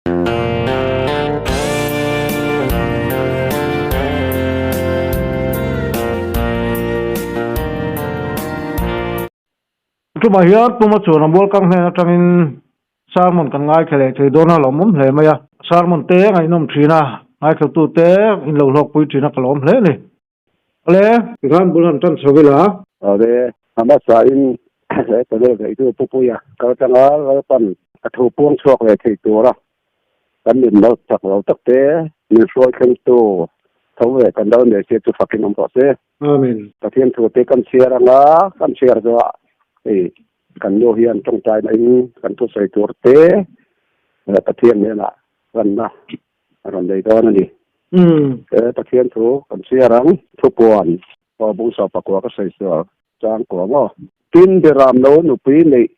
Tumah hian Puma chuan a mual kang hnen atangin sermon kan ngaithla leh thei dawn a, lawmawm hle mai a. Sermon te ngaihnawm thin a, ngaithlatu te in lo hlawkpui thin a ka lawm hle a ni. Ale, tikhan bul han tan chho ila. Awle, a hmasain he channel veitu Pu Puia kal tanga Lalpan a thu puang chhuak leh thei tura kan min lo chak lo tak te min hruai thlengtu tho leh kan ral nei sia chu fakin awm rawh se. Amen. Pathian thu te kan chhiar anga kan chhiar zawhah hei kan nu hian tawngtaina in kan thusawi tur te Pathian hnenah ranna a rawn nei dawn a ni. He Pathian thu kan chhiar ang, thupuan aw bungsaw pakua ka sawi sual chang kuah maw? Tin, Biramno nupui neih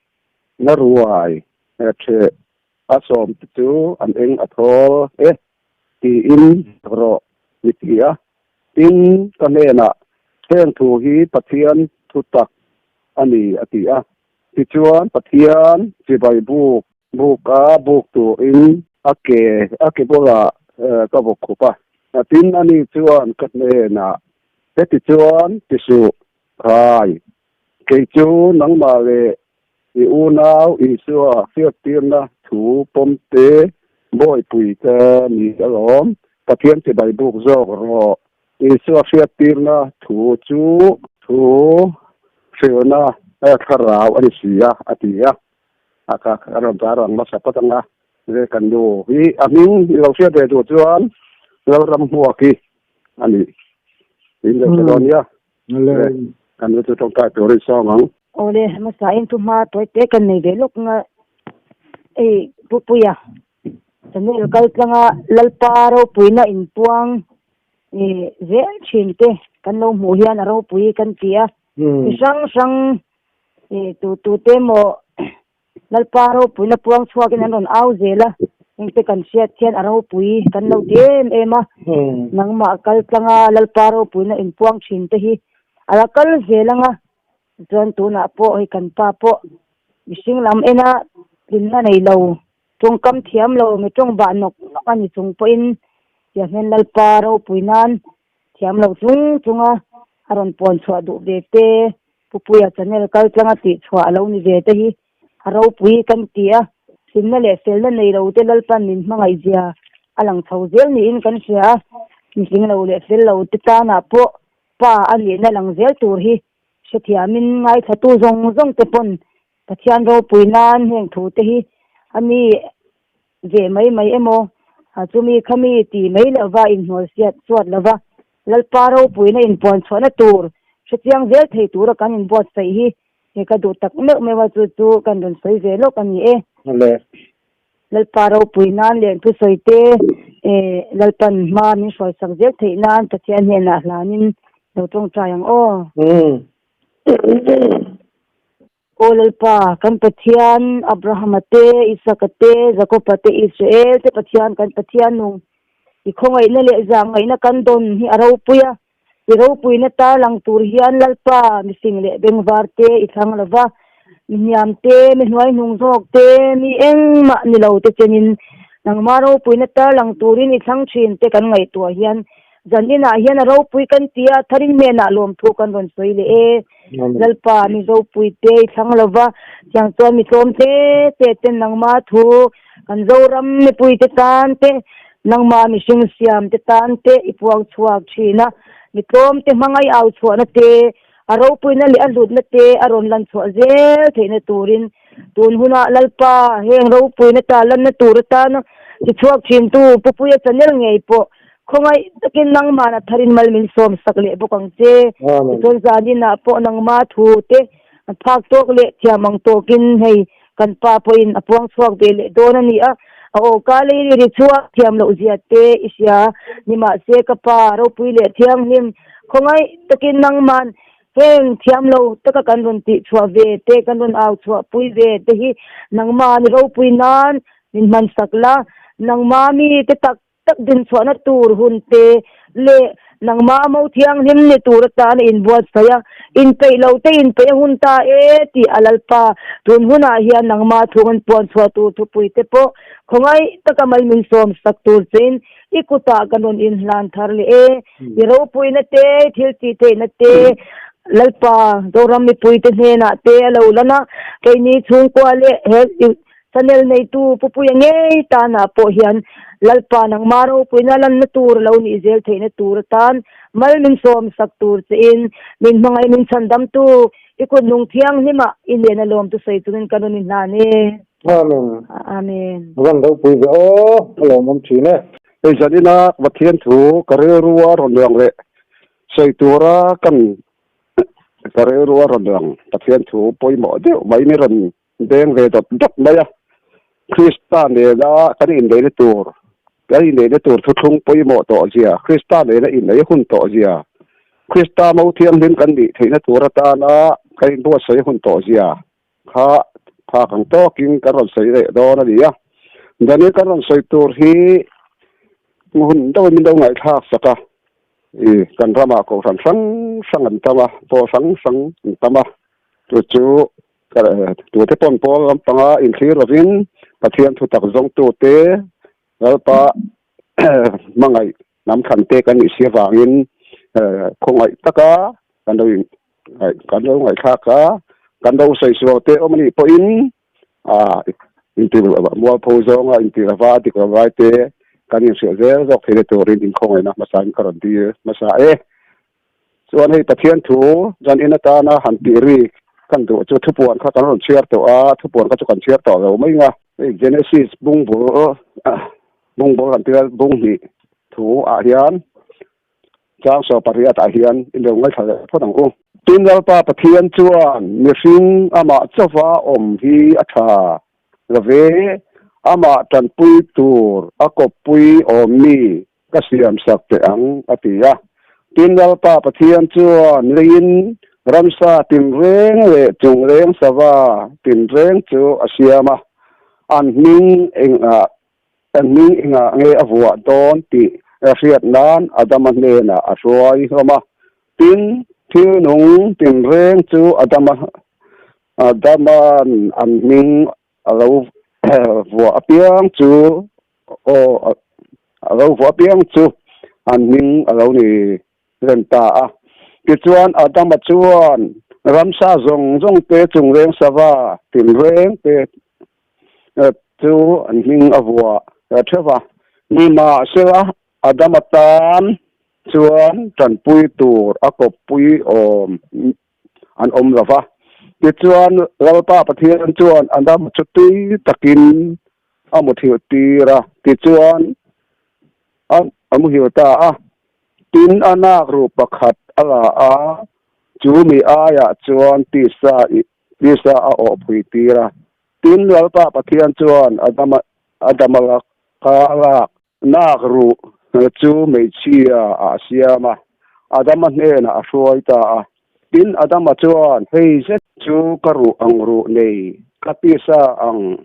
na ruai ṭheh a sawm te chu an eng a thawl e tiin rawh mi ti a. Tin, ka hnenah, Heng thu hi Pathian thu tak a ni a ti a. Tichuan, Pathian chibai buk Buk a buk turin a ke a ke bulah ka vawk khup a. Tin, ani chuan ka hnenah, Heti chuan ti suh, khai, kei chu nangmah leh i unau Isua hriattirna thu pawm te bawihpui ka ni alawm, Pathian chibai buk zawk rawh. Isua hriattirna thu chu thu hrilhna thlarau a ni si a, a ti a. A ka a rawn tar ang hmasa phawt ang a, ve kan nu hi a hming i lo hriat ve duh chuan Lalram hmuak hi a ni in lo hre dawn nia. Ve kan nu chu tawngtai turin sawng ang. Awle, hmasa in thu hma tawi te kan nei ve lawk nga ei Pupuia channel kal tlanga Lalpa ropuina inpuang zel thin te kan lo hmuh hian a ropui kan ti a, mi hrang hrang I tu tu te maw Lalpa ropuina puang chhuakin an rawn au zel a, engte kan hriat hian a ropui kan lo ti em em a, nangmah kal tlanga Lalpa ropuina inpuang thin te hi a la kal zel ang a, chuan tunah pawh hei kan pa pawh mihring lam ena tlinna nei lo, tawngkam thiam lo, mi tawng bah nawk nawk a ni chung pawhin tiang hian Lalpa ropui nan thiam lo chung chunga a rawn puan chhuah duh ve te. Pupuia channel kal tlanga tih chhuah a lo ni ve te hi a ropui kan ti a, hlimna leh felna nei lo te Lalpan min hmangaih zia a lang chho zel niin kan hria a, mihring lo leh fel lo te tanah pawh pa a nihna lang zel tur hi hrethiamin ngaithlatu zawng zawng te pawn Pathian ropui nan heng thu te hi a ni ve mai mai emaw chumi khami ti mai lova inhnual siat chuat lova Lalpa ropuina inpuan chhuahna tur hrechiang zel thei tura kan inbuatsaih hi he ka duh tak meuh meuh a, chu chu kan rawn sawi ve lawk a ni e. Lalpa ropui nan leh thusawi te Lalpan hma min hruaisak zel theih nan Pathian hnenah hlanin lo tawngtai ang aw. Aw Lalpa, kan Pathian, Abrahama te, Isaka te, Jakoba te, Israel te Pathian, kan Pathian nung, i khawngaihna leh zahngaihna kan dawn hi a ropui a, i ropuina tarlang tur hian Lalpa, mifing leh bengvar te i thlang lo va, mi hniam te, mi hnuaihnung zawk te, mi engmah ni lo te chenin nangmah ropuina tarlang turin i thlang thin te kan ngaihtuah hian Zan inah hian a ropui kan ti a, tharin hnenah lawmthu kan rawn sawi leh e. Lalpa, Mizopui te i thlang lo va, tiang chuan mi tlawm te te ten nangma thu, kan Zoram mipui te tan te, nangma mihring siam te tan te i puang chhuak thin a. Mi tlawm te hmangaih au chhuahna te, a ropuina leh a hlutna te a rawn lan chhuah zel theihna turin tun hunah Lalpa, heng ropuina ta lanna tur atana ti chhuak thintu Pupuia channel ngei pawh Khawngaih takin nangmahna tharin mal min sawm sak leh bawk ang che. Tichuan zaninah pawh nangma thu te an phak tawk leh thiam ang tawkin hei kan pa pawhin a puang chhuak ve leh dawn a ni a. A awka lei ri chhuak thiam loh zia te i hria. Nimahse ka pa ropui leh thianghlim khawngaih takin nangman heng thiam lo taka kan rawn tih chhuah ve te kan rawn au chhuah pui ve te hi nangmahni ropui nan min hman sak la. Nangma mi te tak tak dinchhuahna tur hun te leh Nangmah mo thianghlim ni tur atana inbuatsaih a, inpeih lo te inpeih a hun ta e tih a Lalpa tun hunah hian nangmah thung an puan chhuah tur thupui te pawh khawngaih taka mai min sawm sak tur chein i kutah ka rawn inhlan thar leh e. I ropuina te, i thil tih theihna te Lalpa Zoram mipuite hnenah te a lo lan a, keini chhungkua leh he Channel neitu Pu Puia ngei tanah pawh hian Lalpa nangmah ropuina lanna tur a lo nih zel theihna tur atan mal min sawm sak tur chein min hmangaih min chhandamtu i kut nung thianghlimah i hnena lawm thusawi chungin ka rawn inhlan e. Amen. Amen. Van ropui ve aw, a lawmawm thin e. Hei zanina Pathian thu ka rilrua rawn lang leh sawi tura kan ka rilrua rawn lang Pathian thu pawimawh deuh mai ni rawn Beng ve dawt dawt mai a, Krista nena kan inneihna tur, kan inneihna tur thuthlung pawimawh tawh zia, Krista nena inneih hun tawh zia, Krista mo thianghlim kan nih theihna tur atana kan inbuatsawi hun tawh zia kha phak ang tawkin kan rawn sawi leh dawn a ni a. Daniel kan rawn sawi tur hi hun deuhin min lo ngaihthlak sak a, i kan ramah kohhran hrang hrang an tam a, pawl hrang hrang an tam a, chu chu Tute pawn pawl lampanga inthlir lovin Pathian thutak zawngtute Lalpa hmangaih hnam thlan te kan nih si avangin khawngaih taka kan lo kan lo ngaihthlak a, kan lo sawi sual te awm anih pawhin inti mualpho zawnga inti lova dik lo lai te kan inhrilh zel zawk theihna turin inkhawngaihna hmasain ka rawn dil hmasa e. Chuan hei Pathian thu zan in atana han tih ri kan duh chu thupuan kha kan rawn chhiar tawh a, thupuan kha chu kan chhiar tawh lo mai nga. Hei Genesis bungbul bungbul han tia bung hnih thu ah hian chang saw pariat ah hian in lo ngaithla leh phawt ang u. Tin Lalpa Pathian chuan mihring amah chauha awm hi a tha love, amah tanpui tur a kawppui awm mi Ka siam sak teh ang, a ti a. Tin, Lalpa Pathian chuan leiin ramsa tinreng leh chungleng sava tinreng chu a siam a, an hming engah an hming engah nge a vuah dawn tih hriat nan Adama hnenah a hruai hlawm a. Tin, thil nung tinreng chu Adama Adama'n an hming a lo vuah apiang chu Aw, a lo vuah piang chu an hming a lo ni reng ta a. Tichuan, Adama chuan ramsa zawng zawng te, chungreng sava tinreng te chu an hming a vuah theuh va. Nimahsela, Adama tan chuan tanpui tur a kawppui awm an awm lo va. Tichuan, Lalpa Pathian chuan Adama chu tui takin a muthilh tir a, tichuan a muhil ta a. Tin, a nak ru pakhat a la a, chu mi aiah chuan tisa tisa a awhpui tir a. Tin, Lalpa Pathian chuan Adama Adama laka lak Nak ruh chu hmeichhia ah a siam a, Adama hnenah a hruai ta a. Tin, Adama chuan, Hei zet chu ka ruh ang ruh nei, ka tisa ang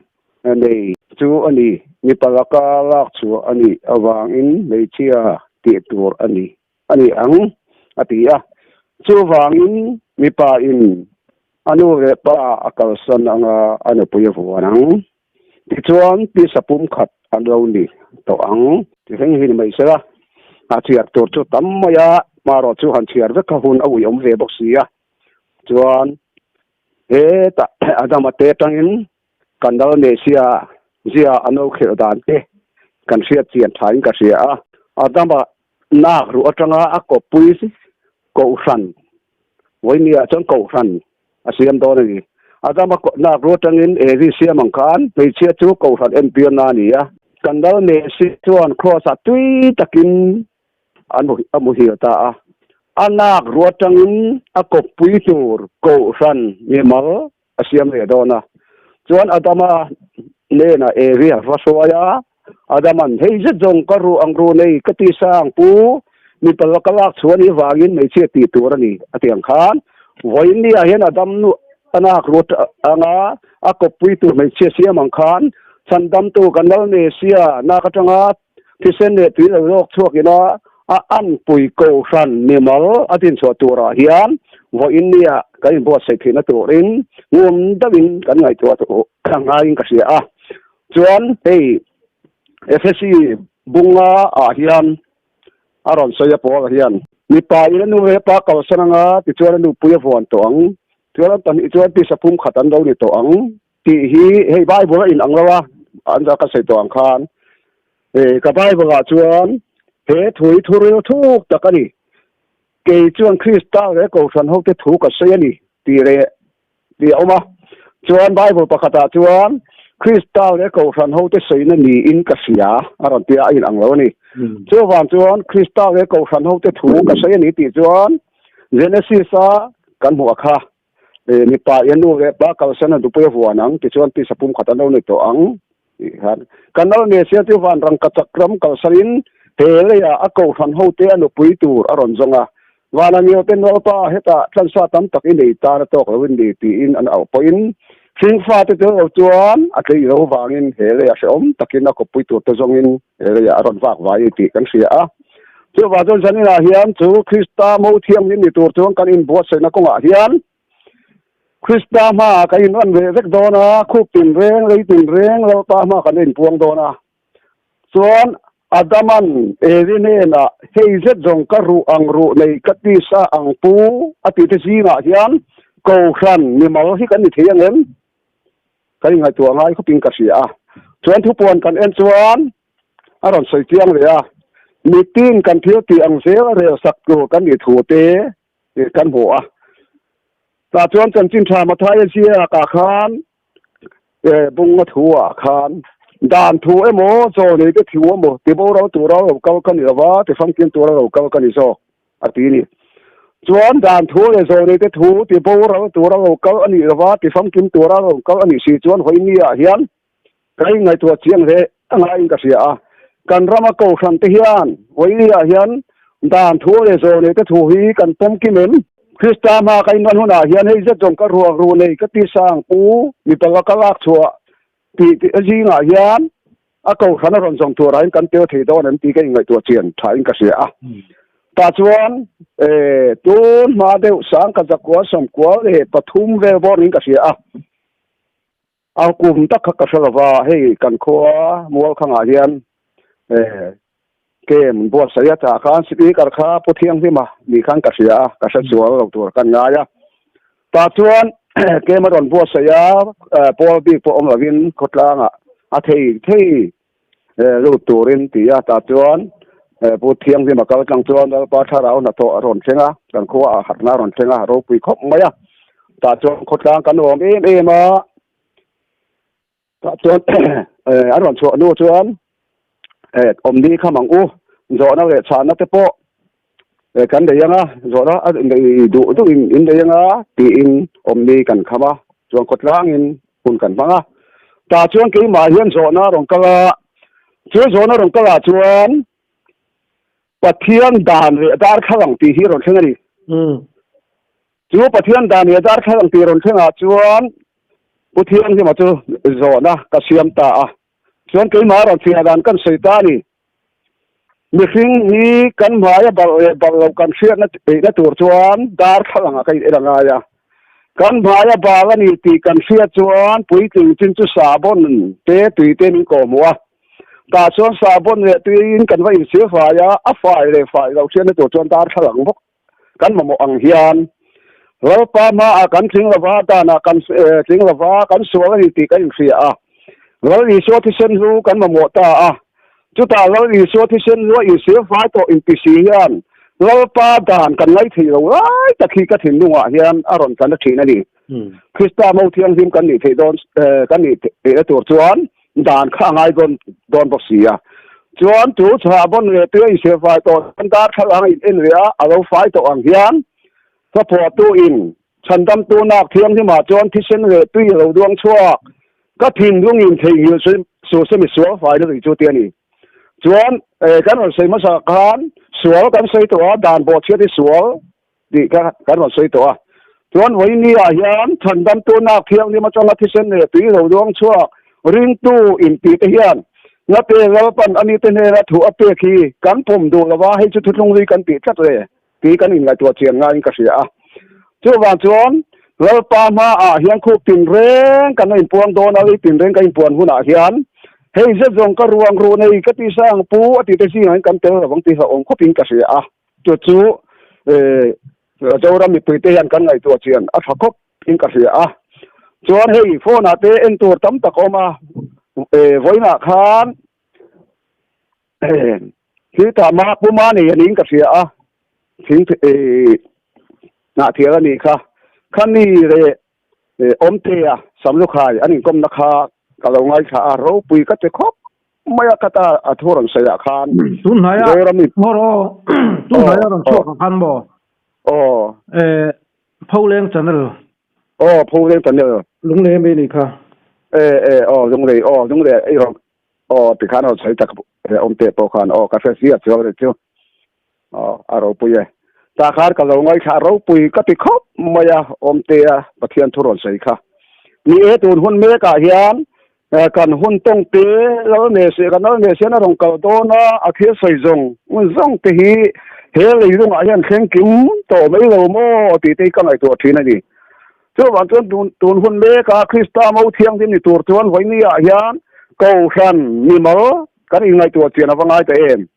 nei chu a ni, mipa laka lak chhuah a nih avangin hmeichhia tih tur a ni a ni ang, a ti a. Chuvangin mipa in a nu leh pa a kalsan anga a nupui a vuan ang. Tichuan, tisa pum khat an lo ni tawh ang. Ti thleng hi ni mai sela, a chhiar tur chu tam mai a, hmarawh chu han chhiar vek kha hun a ui awm ve bawk si a. Chuan, hetah Adama te atangin kan lal Mesia zia a no khirh dan te kan hriat chian thain ka hria a. Adama nak ruh atanga a kawppui kohhran, vawinia chuan kohhran a siam dawn a ni. Adama nak ru atangin Evi siam ang khan hmeichhia chu kohhran entirna a ni a. Kan lal Messi chuan Kraws-ah tui takin a muhil ta a. A nak ru atangin a kawppui tur kohhran mimal a siam leh dawn a. Chuan Adama hnenah Evi a va hruai a, Adaman, Hei zet zawng ka ruh ang ru nei ka ti sang pu, mipa laka lak chhuah anih vangin hmeichhia tih tur a ni, a ti ang khan. Vawiin ni ah hian Adam nu a nak ru anga a kawppui tur hmeichhia siam ang khan chhandamtu kan lal Mesia nak atanga thisen leh tui lo lawk chhuak ina. A anpui kohhran mimal a dinchhuah turah hian vawiin nia kan inbuatsaih theihna turin ngun deuhin kan ngaihtuah ngaiin ka hria a. Chuan hei Efesi bunga ah hian a rawn sawi a Paula hian, Mipa in a nu leh pa kalsan anga tichuan a nupui a vuan tawh ang, chuan an pahnih chuan tisa pum khat an lo ni tawh ang tih hi hei Bible a inang lo a, an ka sawi tawh ang khan ka Bible ah chuan he thu hi thu ril thuk tak a ni. Kei chuan Krista leh Kohhran hote thu ka sawi a ni tih leh tih a awm a. Chuan Bible pakhatah chuan Krista leh Kohhran hote sawina niin ka hria a rawn ti a, a inang lo a ni. Chuvang chuan Krista leh Kohhran hote thu ka sawi a ni tih chuan Genesis-a kan hmuh a kha, mipa i a nu leh pa kalsan a nupui a vuan ang tichuan tisa pumkhat an lo nei tawh ang tih khan kan lo nei sia chu van rangkachak ram kalsanin he leiah a Kohhran hote a nupui tur a rawn zawng a. Vana Ngiote Nawlpa hetah tlansa tam tak i nei tan a tawk lo in ni tiin an auh pawhin Hringfate tel lo chuan a tlei lo vangin he leiah hrehawm takin a kawppui turte zawngin he leiah a rawn vak vai tih kan hria a. Chuvang chuan zaninah hian chu Krista mo thianghlim ni tur chuan kan inbuatsaihna kawngah hian Krista hmaah kan inran ve vek dawn a, khup tinreng, lei tinreng Lalpa hmaah kan inpuang dawn a. Chuan Adaman Evi hnenah, Hei zet zawng ka ruh ang ruh nei ka tisa ang pu a tihte zingah hian Kohhran mimal hi kan ni thei ang em? Kan inngaihtuah ngai khawpin ka hria a. Chuan thupuan kan en chuan a rawn sawi chiang leh a, Mitin kan thil tih ang zel a rel sak tur kan nih thu te kan hmu a. Tah chuan chanchin tha Mathaia ziakah khan Bunga thu ah khan dan thu emaw chaw nei te thu emaw ti boral tura lo kal ka ni lova ti famkim tura lo kal ka ni zawk a ti ni. Chuan dan thu leh zaw nei te thu ti boral tura lo kal a nih lova ti famkim tura lo kal a nih si chuan hawi ah hian ka inngaihtuah chiang hle a ngaiin ka hria a. Kan rama kohhran te hian hawi ah hian dan thu leh zaw nei te thu hi kan pawm kim em? Krista hma ka inran hunah hian hei zet zawng ka ruak ru nei ka ti sang pu mipa ka ka lak chhuah tih tih a zingah hian a kohhran a rawn zawng turah in kan tel thei dawn em tih ka inngaihtuah chian tha in ka hria a. Tah chuan tun hma deuh sang ka zakua sawmkua leh pathum vel bawr niin ka hria a. A kum tak kha ka hre lova, hei kan khua Mualkhangah hian kem buatsaih a tah khan speaker kha Pu Thianghlima ni khan ka hria a, ka hre sual lo tur kan ngai a. Tah chuan kem a rawn buatsaih a, pawl bik pawh awm lovin khawtlangah a thei thei lut turin ti a, tah chuan Pu Thianghlima kal tlang chuan Lalpa Thlarau hnathawh a rawn thleng a, kan khua ah harhna a rawn thleng a, ropui khawp mai a. Tah chuan khawtlang kan awm em em a, tah chuan an rawn chhuah hnu chuan awmni kham ang u, zawhna leh chhahna te pawh kan nei ang a, zawhna a nei duh duh in in nei ang a tiin awmni kan kham a, chuan khawtlangin hun kan hmang a. Tah chuan keimah hian zawhna a rawn kal a, chu zawhna rawn kal ah chuan Pathian dan leh darthlalang tih hi a rawn thleng a ni. Chu Pathian dan leh darthlalang tih rawn thlengah chuan Pu Thianghlimah chu zawhna ka siam ta a. Chuan keimah a rawn fiah dan kan sawi ta a ni. Mihring hi kan hmaia balh leh balh loh kan hriatna eihna tur chuan darthlalang ah ka in en a ngai a. Kan hmaia bal a ni tih kan hriat chuan puitling chin chu sahbawn te tui te min kawhhmuh a. Tah chuan sahbawn leh tuiin kan va insil fai a, a fai leh fai loh hriatna tur chuan darthlalang bawk kan mamawh ang hian Lalpa hmaah kan tling lova, danah kan tling lova, kan sual a ni tih kan inhria a. Lal Isua thisen hlu kan mamawh ta a. Chutah Lal Isua thisen hlua insil fai tawh inti si hian Lalpa dan kan ngaithei lo lai tak hi ka thinlungah hian a rawn tla na thin a ni. Krista mo thianghlim kan nih theih dawn kan nih theihna tur chuan dan kha a ngai dawn dawn bawk si a. Chuan tu chhah bawn leh tui a insil fai tawh chuan darthlalang a in en leh a, a lo fai tawh ang hian hlaphuahtu in chhandamtu nak thianghlimah chuan thisen leh tui a lo duang chhuak. Ka thinlung in theihnghilh suh se mi sual fai na lui chu ti a ni. Chuan kan rawn sawi hmasa khan sual kan sawi tawh a, dan bawhchhiat hi sual tih kha kan rawn sawi tawh a. Chuan vawiin ah hian chhandamtu nak thianghlim atanga thisen leh tui lo luang chhuak ringtu intih te hian. Ngate Lalpan ani te hnena thu a pek hi kan pawm duh lo a, hei chu thuthlung hlui kan tih tlat le tih kan inngaihtuah chian ngaiin ka hria a. Chuvang chuan Lalpa hmaah hian khup tinreng kan lo inpuang dawn a, lei tinreng kan inpuan hunah hian hei zet zawng ka ruang ruh nei ka tih sang pu a tih te zingah hian kan tel lovang tih hlauhawm khawpin ka hria a. Chu chu Zoram mipuite hian kan ngaihtuah chian a tha khawp in ka hria a. Chuan hei phone ah te en tur tam tak a awm a, vawiinah khan thil tah mah puma nei a niin ka hria a, thing hnah thial a nih kha. Khami leh Awmtea Samlukhai an inkawmna kha ka lo ngaithla a, ropui ka ti khawp mai a, khata a thu rawn sawi ah khan Tunhnaia Zoram i Tunhnaia rawn chhuak ah khan maw? Aw. Pholeng channel. Aw Pholeng channel. Lunglei ami nih kha. E e aw Lunglei aw Lunglei ei rawh aw tikhan rawn sawi tak awm teh pawh khan aw ka hre si a chuang rih chu aw a ropui e. Tah khan ka lo ngaithla a ropui ka ti khawp mai a Awmtea Pathian thu rawn sawi kha. Ni e tun hun mekah hian kan hun tawng te lal ne se kan lal ne sian a rawn kal dawn a, a thil sawi zawng zawng te hi he leilungah hian thleng kim tawh mai lo maw tih te hi ka ngaihtuah thin a ni. Chuvang chuan tun tun hun meka Krista mo thianghlim ni tur chuan vawinia hian Kohhran mimal kan inngaihtuah chian a va ngai ta em.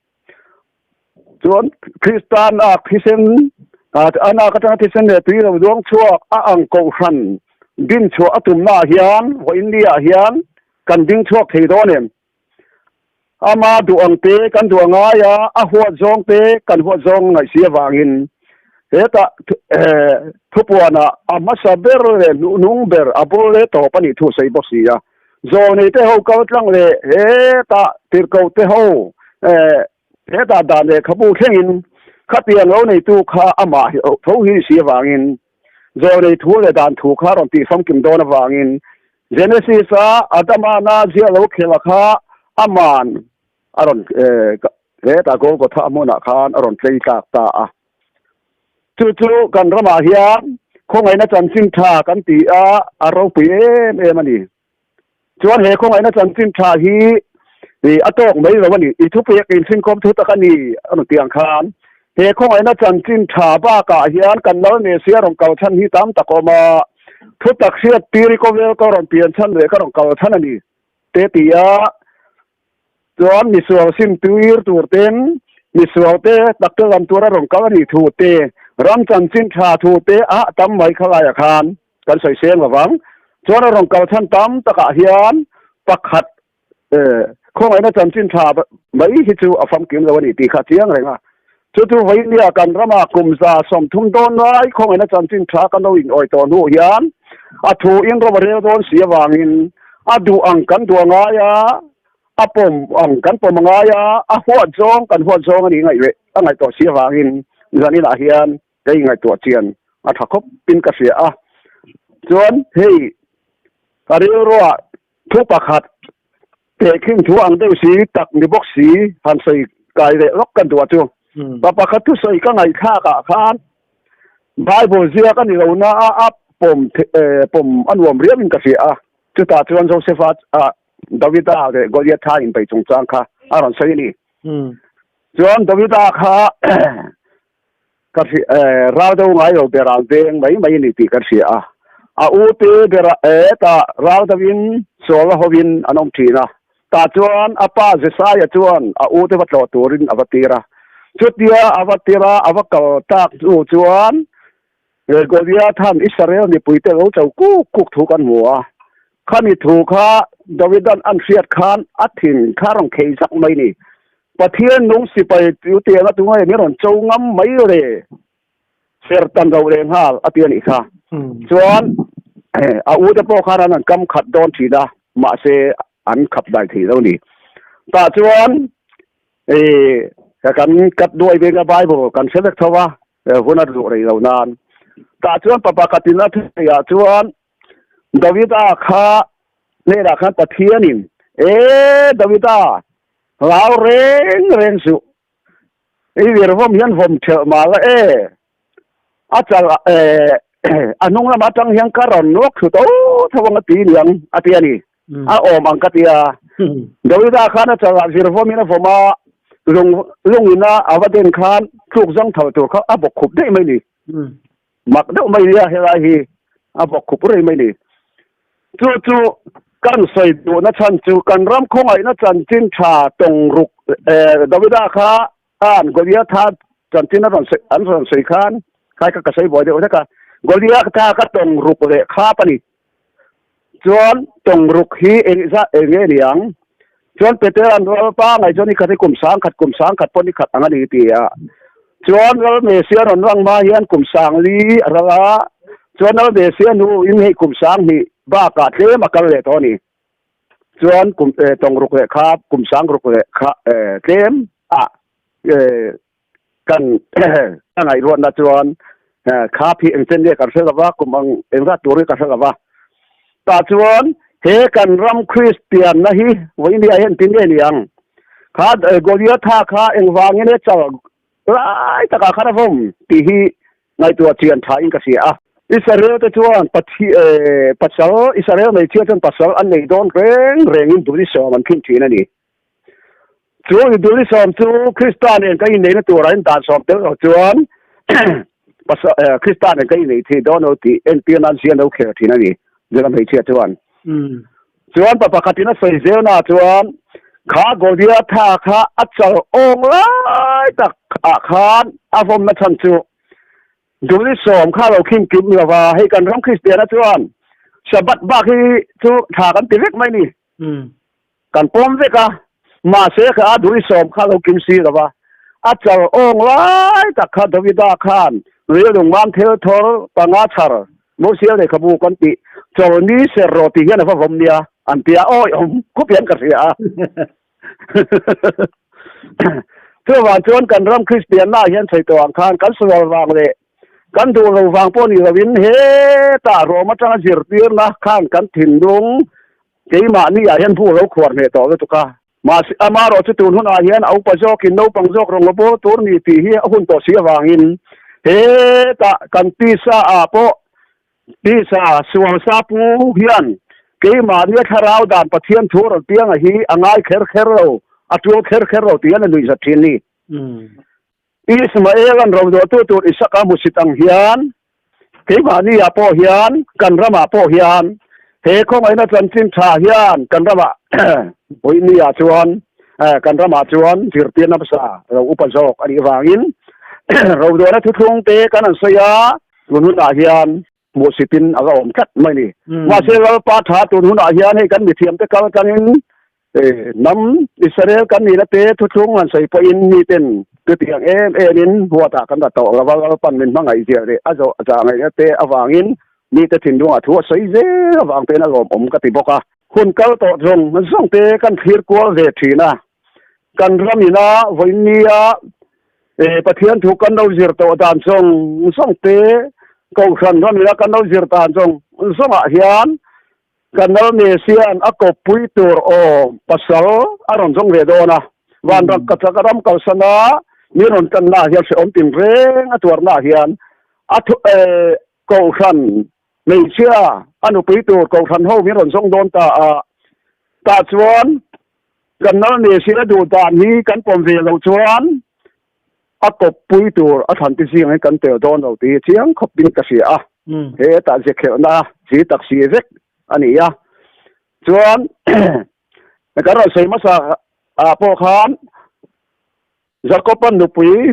Chuan Krista nak thisen a nak atanga thisen leh tui lo duang chhuak a ang Kohhran din chhuah a tumnaah hian vawiinniah hian kan ding chhuak thei dawn em? Ama duh ang te kan duh a ngai a, a huat zawng te kan huat zawng ngaih si avangin hetah thupuanah a hmasa ber leh hnuhnung ber a bul leh tawp a nih thu sawi bawk si a. Zawlnei te ho kal tlang leh hetah tirhkoh te ho hetah dan lehkhabu thlengin khatiang lo neitu kha amah tho hi ni si avangin zawlnei thu leh dan thu kha rawn tih famkim dawn avangin Genesis a Adama na ziah lo khela kha aman a rawn hetah Golgotha hmunah khan a rawn tlei tlak ta a. Chu chu kan ramah hian khawngaihna chanchin tha kan ti a, a ropui em em a ni. Chuan he khawngaihna chanchin tha hi a tawk mai lo a ni. I thupui a inchhinkhawm thu tak a ni a rawn tih ang khan he khawngaihna chanchin tha bakah hian kan lal Messia rawn kal chhan hi tam tak a awm a, thu tak hriat tir i khawvel ka rawn pian chhan leh ka rawn kal chhan a ni te ti a. Chuan misual sim tuir tur ten misual te takte lam tura rawn kal a nih thu te, ram chanchin tha thu te a tam mai kha laiah khan kan sawi seng lo vang. Chuan a rawn kal chhan tam takah hian pakhat khawngaihna chanchin tha mai hi chu a famkim lo a ni tih kha a chiang reng a. Chu chu vawinia kan rama kum 130 dawn lai khawngaihna chanchin tha kan lo inawi tawh hnu hian a thu in ram a rel dawn si avangin a duh ang kan duh a ngai a, a pawm ang kan pawm a ngai a, a huat zawng kan huat zawng a nih ngaih leh a ngaih tawh si avangin zaninah hian ka ingaihtuah chian a tha khawp in ka hria a. Chuan hei ka rilruah thu pakhat Tehkhin thu ang deuh si tak ni bawk si han sawi kai leh lawk kan duh a chu. Pa pakhat thusawi ka ngaihthlak ah khan Bible ziak a ni lo na a a pawm pawm a nuam riau in ka hria a. Chutah chuan Josepha ah Davida leh Goliatha inbeih chungchang kha a rawn sawi a ni. Chuan Davida kha ka hria ral deuh ngai lo ber ang veng mai mai a ni tih kan hria a, a u te ber tah ral deuhin sual a hovin an awm thin a, tah chuan a pa Jesaia chuan a u te va tlawh turin a va tir a, chutia a va tir a a va kal tak hnu chuan Goliathan Israel mipuite lo cho kuk kuk thu kan hmu a, khami thu kha Davidan an hriat khan a thin kha rawn khei zak mai a ni. Pathian nung sipai chu tiang a tunga min rawn cho ngam mai le ser tan lo leh nghal a ti a nih kha. Chuan a u te pawh khan an han kam khat dawn thin a, mahse an khap dai thei lo ni. Tah chuan kan kat duai venga Bible kan hre vek tho a, hun a duh rei lo nan. Tah chuan pa pakhatin a thusawiah chuan Davida kha hnenah khan Pathianin, E Davida, hlau reng reng suh, i virvawm hian vawm ṭhelh mah la e, a chal a hnung lamah aṭang hian ka rawn lawk thlu tho tho ang a ti niang a ti a ni, a awm ang ka ti a. Davida khan a chalah zir vawmin a vawm a, lung lungina a va den khan tluk zang tho tur kha a bawk khup daih mai ni. Mak deuh mai nia helai hi a bawk khup rei mai ni. Chu chu kan sawi duhna chhan chu kan ram khawngaihna chanchin tha tawng ruk Davida kha khan Goliatha chanchin a rawn sawi an rawn sawi khan khai kha ka sawi buai deuh hlek a. Goliatha kha tawng ruk leh khap a ni. Chuan tawng ruk hi eng zah eng nge ni ang? Chuan Petera'n Lalpa ngaih chuan i khat hi kum sangkhat kum sangkhat pawh ni khat ang a ni ti a. Chuan Lal Messia rawn lang hma hian kum sangli a ral a, chuan Lal Messia hnu in hei kum sanghnih bakah tlem a kal leh tawh a ni. Chuan kum tawng ruk leh kha kum sang ruk leh kha tlem a kan ka ngaihruatna chuan kha phi engchen nge kan hre lova kum ang engzat tur hi ka hre lova. Tah chuan he kan ram Kristianna hi vawinia hian tin nge ni ang? Kha Goliatha kha engvangin nge chal lai takah khan a vawm tih hi ngaihtuah chian tha in ka hria a. Israel te chuan Pathi pasal Israel hmeichhia chuan pasal an nei dawn reng rengin duli sawm an khin thin a ni. Chu i duli sawm chu Krista nen ka inneihna turah in dan sawm tel lo chuan Krista nen ka inneih thei dawn lo tih entir nan zian lo khel thin a ni, Zela hmeichhia chuan. Chuan pa pakhatin a sawi zelnaah chuan kha Goliatha kha a chal awng lai tak ah khan a vawmna chhan chu duli sawm kha lo khin kim lo va, hei kan ram Kristiana chuan Sabbath bak hi chu tha kan ti vek mai ni. Kan pawm vek a, mahse kha a dui sawm kha lo kim si lo va. A chal awng lai tak kha Davida khan rilung mam thil thawr panga chhar Mosia lehkhabu kan tih chawlni ser rawh tih hian a va vawm nia an ti a, awi awm khup hian ka hria a. Chuvang chuan kan ram Kristianna hian sawi tawh ang khan kan sual vang leh kan duh lo vang pawh ni loin hetah Rom atanga zirtirna khan kan thinlung Keimahni ah hian bu lo khuar hneh tawh lutuk a, mahse amarawh chu tun hunah hian a upa zawkin naupang zawk rawn bawr tur ni tih hi a hun tawh si avangin hetah kan tisa ah pawh tisa sual sa pu hian keimahni a thlarau dan Pathian thu rawn pianga hi a ngai kher kher lo, a tul kher kher lo tih hian a nuihzat thin ni. Ismael an roduahtu tur Isaka hmusit ang hian Keimahni ah pawh hian, kan ramah pawh hian, he khawngaihna chanchin tha hian kan ramah Puihni ah chuan, kan ramah chuan zirtirna hmasa ro upa zawk a nih vangin roduahna thuthlung te kan han sawi a, tun hunah hian hmuhsitin a la awm tlat mai ni. Mahse Lalpa tha tun hunah hian hei kan mithiamte kal tangin Hnam Israel kan nihna te thuthlung han sawi pawhin miten chutiang em emin huatah kan la tawh lova, Lalpan min hmangaih zia leh a zawh zah ngaihna te avangin mite thinlungah thu a sawi zel avang tein a lawmawm ka ti bawk a. Hun kal tawh zawng zawng te kan thlir kual ve thin a, kan ram ina vawinia Pathian thu kan lo zir tawh dan zawng zawng te, Kohhran ram ina kan lo zir dan zawng zawngah hian Kan lal Messia'n a kawppui tur aw pasal a rawn zawng ve dawn a, vanram ka chak a ram kalsan a mi rawn tanna ah hian hrehawm tinreng a tuarna ah hian a thu kohhran hmeichhia a nupui tur kohhran ho min rawn zawng dawn ta a, tah chuan kan lal Messia duh dan hi kan pawm ve loh chuan a kawppui tur a thlan te zingah hian kan tel dawn lo tih hi chiang khawpin ka hria a. Hetah zekhelhna chi tak si vek a ni a. Chuan kan rawn sawi hmasa ah pawh khan Jakob-a nupui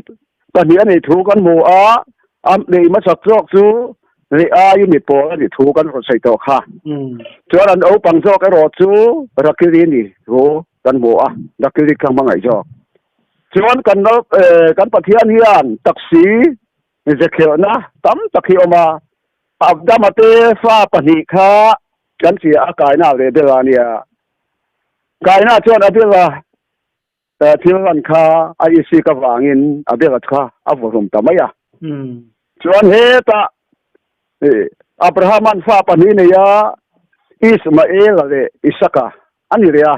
pahnih a nih thu kan hmu a, a neih hmasak zawk chu leh aiin mi pawl a nih thu kan rawn sawi tawh kha. Chuan an naupang zawk erawh chu Rakili nih thu kan hmu a, Rakili kha hmangaih zawk. Chuan kan ral kan Pathian hian taksi zekhelhna tam tak hi awm a, Abdama te fa pahnih kha kan hria a, Kaina leh Abela a nia. Kaina chuan Abela thil hlan kha a isik avangin Abela kha a vawhlum ta mai a. Chuan hetah Abrahama'n fa pahnih nei a, Ismaela leh Isaka a ni rih a.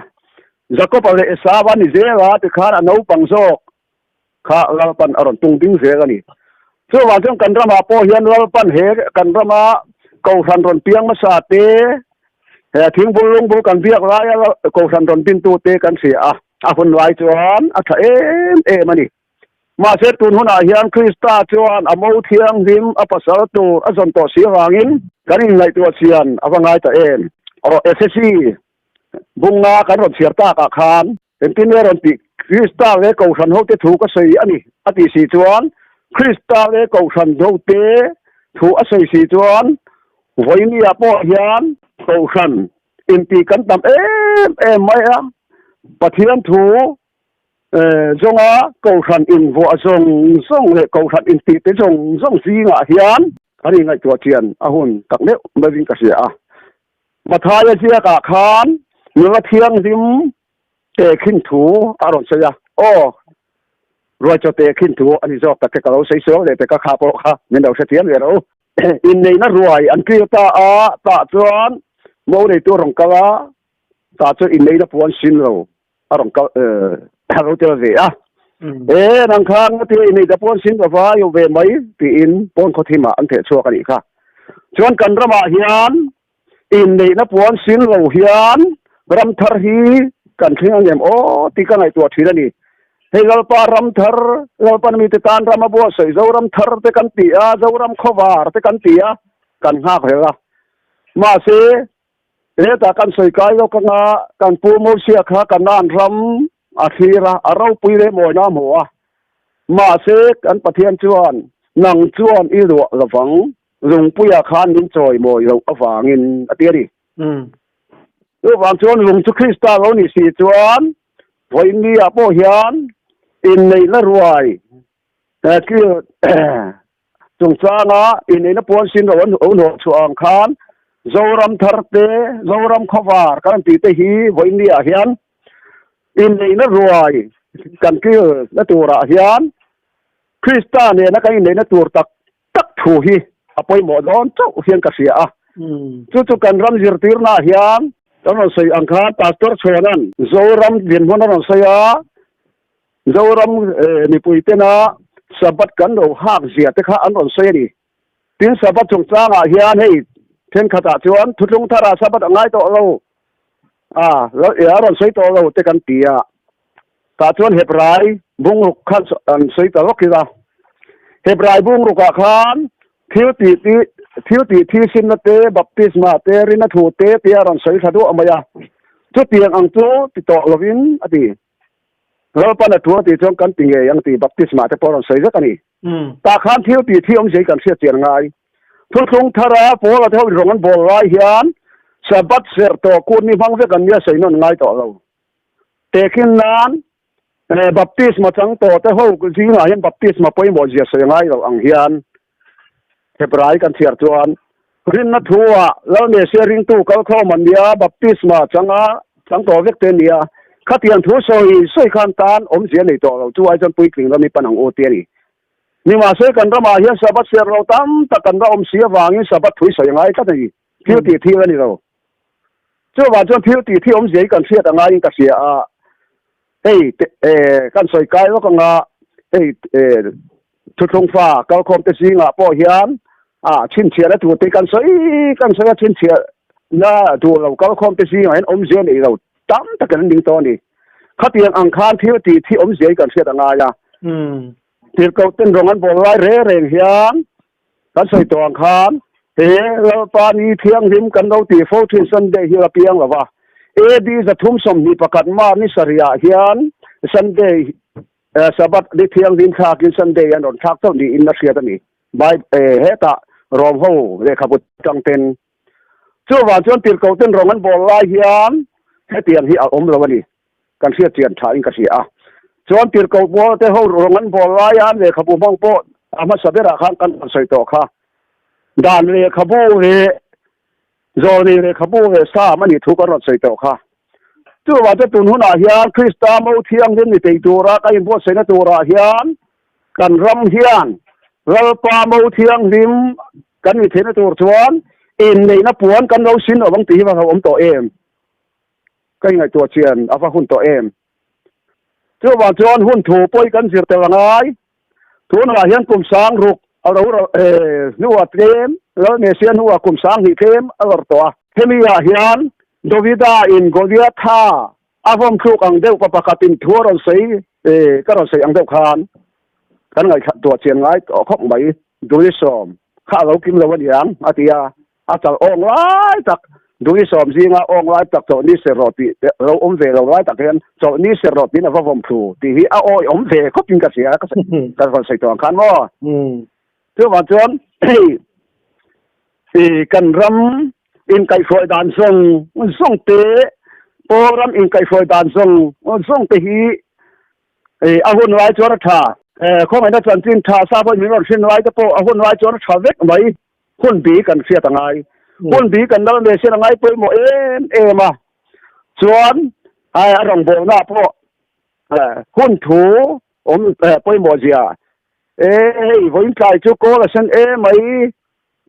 Jakob-a leh Esau-a ni zel a, tikhan a naupang zawk kha Lalpan a rawn tung ding zel a ni. Chuvang chuan kan ramah pawh hian Lalpan he kan rama kohhran rawn piang hmasa te, He thingbul lungbul kan biak laia Kohhran rawn dintute kan hria a, a hun lai chuan a tha em em a ni. Mahse tun hunah hian Krista chuan a mo thianghlim a pasal tur a zawn tawh si avangin kan inngaihtuah chian a va ngai ta em. Aw Efesi bunga kan rawn chhiar takah khan engtin nge rawn tih Krista leh Kohhran hote thu ka sawi a ni a tih si chuan Krista leh Kohhran hote thu a sawi si chuan vawinia pawh hian Kohhran intih kan tam em em mai a, Pathian thu Zawnga Kohhran invuah zawng zawng leh Kohhran intihte zawng zawng zingah hian kan inngaihtuah chian a hun tak meuh meuhin ka hria a. Mathaia ziakah khan nula thianghlim tehkhin thu a rawn sawi a, Aw, ruaichaw tehkhin thu a ni zawk tak e, ka lo sawi sual leh pek a, kha pawh kha min lo hrethiam leh ro. Inneihna ruai an clear ta a, tah chuan mo neitu a rawn kal a, tah chuan inneihna puan sin lo. a rawn kal a lo tel ve a e nang kha nga tia inei ta pawn sin lova yo ve mai tiin pawn khaw thimah an theh chhuak a nih kha chuan kan ramah hian inneihna puan sin lo hian ram thar hi kan thleng angem aw tih ka ngaihtuah thin a ni hei lalpa ram thar lalpan mite tan ram a buatsaih zoram thar te kan ti a zoram khawvar te kan ti a kan nghak rel a mahse Hetah kan sawi kai lawk anga kan Pu Mosia kha Kanaan ram a thlir a, a ropui leh mawina a hmu a. Mahse, kan Pathian chuan, Nang chuan i luah lovang, lungpuiah khan min chawi mawi loh avangin, a ti a ni. Chuvang chuan lung chu Krista lo ni si chuan vawiinniah pawh hian inneihna ruai kil Chungchanga inneihna puan sin lo an hnawh chhuah ang khan Zoram thar te, Zoram khawvar kan tih te hi vawiinniah hian inneihna ruai kan kil na turah hian Krista nena kan inneihna tur tak tak thu hi a pawimawh dawn chauh hian ka hria a. Chu chu kan ram zirtirnaah hian kan rawn sawi ang khan Pastor Chhuana'n Zoram dinhmun a rawn sawi a, Zoram mipui tena Sabbath kan lo hak zia te kha an rawn sawi a ni. Tin, Sabbath chungchangah hian hei thenkhatah chuan thutlung tharah Sabbath a ngai tawh lo a, a rawn sawi tawh lo te kan ti a. Tah chuan Hebrai bungruk khan an sawi ta lawk ila. Hebrai bungrukah khan thil tih tih thil tih thisimna te, baptisma te, rina thu te tia rawn sawi thla duah mai a. Chutiang ang chu ti tawh lovin a ti. Lalpan a ṭuang tih chuan kan ti ngei ang tih baptisma te pawh a rawn sawi vek a ni. Tah khan thil tih thi awmzia hi kan hriat chian ngai. Thuthlung thara Paula te ho in rawng an bawl lai hian Sabbath serh tawh kut ni hmang vek an nia sawi nawn ngai tawh lo. Tehkhin nan baptisma chang tawh te ho zingah hian baptisma pawimawh zia sawi ngai lo ang hian Hebrai kan chhiar chuan rinna thu-ah Lal Mesia ringtu kalkhawm an nia, baptisma changa chang tawh vek te nia. Khatiang thu sawi sawi khan tan awmzia nei tawh lo, chu ai chuan puitling ram hi pan ang u ti a ni. Nimahse kan ramah hian Sabbath ser lo tam tak kan la awm si avangin Sabbath thui sawi a ngai tlat a ni. Thil tih thil a ni lo. Chuvang chuan thil tih thi awmzia hi kan hriat a ngaiin ka hria a, hei kan sawi kai lawk anga hei Thuthlung fa kalkhawmte zingah pawh hian a chhinchhiahna tur te kan sawi kan sawi a, chhinchhiahna duh lo kalkhawmte zingah hian awmzia nei lo tam takin an ding tawh a ni. Khatiang ang khan thil tih thi awmzia hi kan hriat a ngai a. Tirhkoh ten rawng an bawl lai reng reng hian kan sawi tawh ang khan he Lalpa ni thianghlim kan lo tih fo thin Sunday hi la piang lo va. AD 321 Mar ni sarihah hian Sunday Sabbath ni thianghlim thlakin Sunday an rawn thlak chauh niin a hriat a ni. Bible hetah Rom ho lehkhabu tang ten. Chuvang chuan tirhkoh ten rawng an bawl lai hian hetiang hi a awm lo a ni. Kan hriat chian tha in ka hria a. Chuan tirhkoh pawl te ho rawng an bawl lai a lehkhabu hmang pawh a hmasa berah khan kan rawn sawi tawh kha. Dan lehkhabu leh Zawlnei lehkhabu leh Sam a nih thu kan rawn sawi tawh kha. Chuvang chu tun hunah hian Krista mo thianghlim ni thei tura ka inbuatsaihna turah hian kan ram hian Lalpa mo thianghlim kan ni theihna tur chuan inneihna puan kan lo sin lo vang tih hi va hlauhawm tawh em? Ka ingaihtuah chian a va hun tawh em? Chuvang chuan hun thu pawh hi kan zir tel a ngai. Tunah hian kum sang ruk a lo hnuah tlem, Lal Mesia hnuah kum 2000 tlem a lawr tawh a. Hemi ah hian. Davida in Goliatha a vawm thluk ang deuh pa pakhatin thu a rawn sawi ka rawn sawi ang deuh khan kan ngaihtuah chian ngai tawh khawp mai. Duisawm kha a lo kim lo aniang a ti a, a chal awng lai tak Duisawm zinga awng lai tak chawlhni ser rawh tih te lo awm ve lo lai tak hian chawlhni ser rawh tiin a va vawm thlu tih hi a awi awm ve khawpin ka hria ka rawn sawi tawh ang khan maw. Chuvang chuan kan ram inkaihhruai dan zawng zawng te, pawl ram inkaihhruai dan zawng zawng te hi a hun lai chuan a tha. Khawngaihna chanchin tha sa pawhin min rawn hrin lai te pawh a hun lai chuan a tha vek mai. Hun bi kan hriat a ngai. Hun bi kan lal ve sian a ngai pawimawh em em a. Chuan a rawngbawlna pawh hun thu awm pawimawh zia. E hei vawiin tlai chu kawl a sen em mai.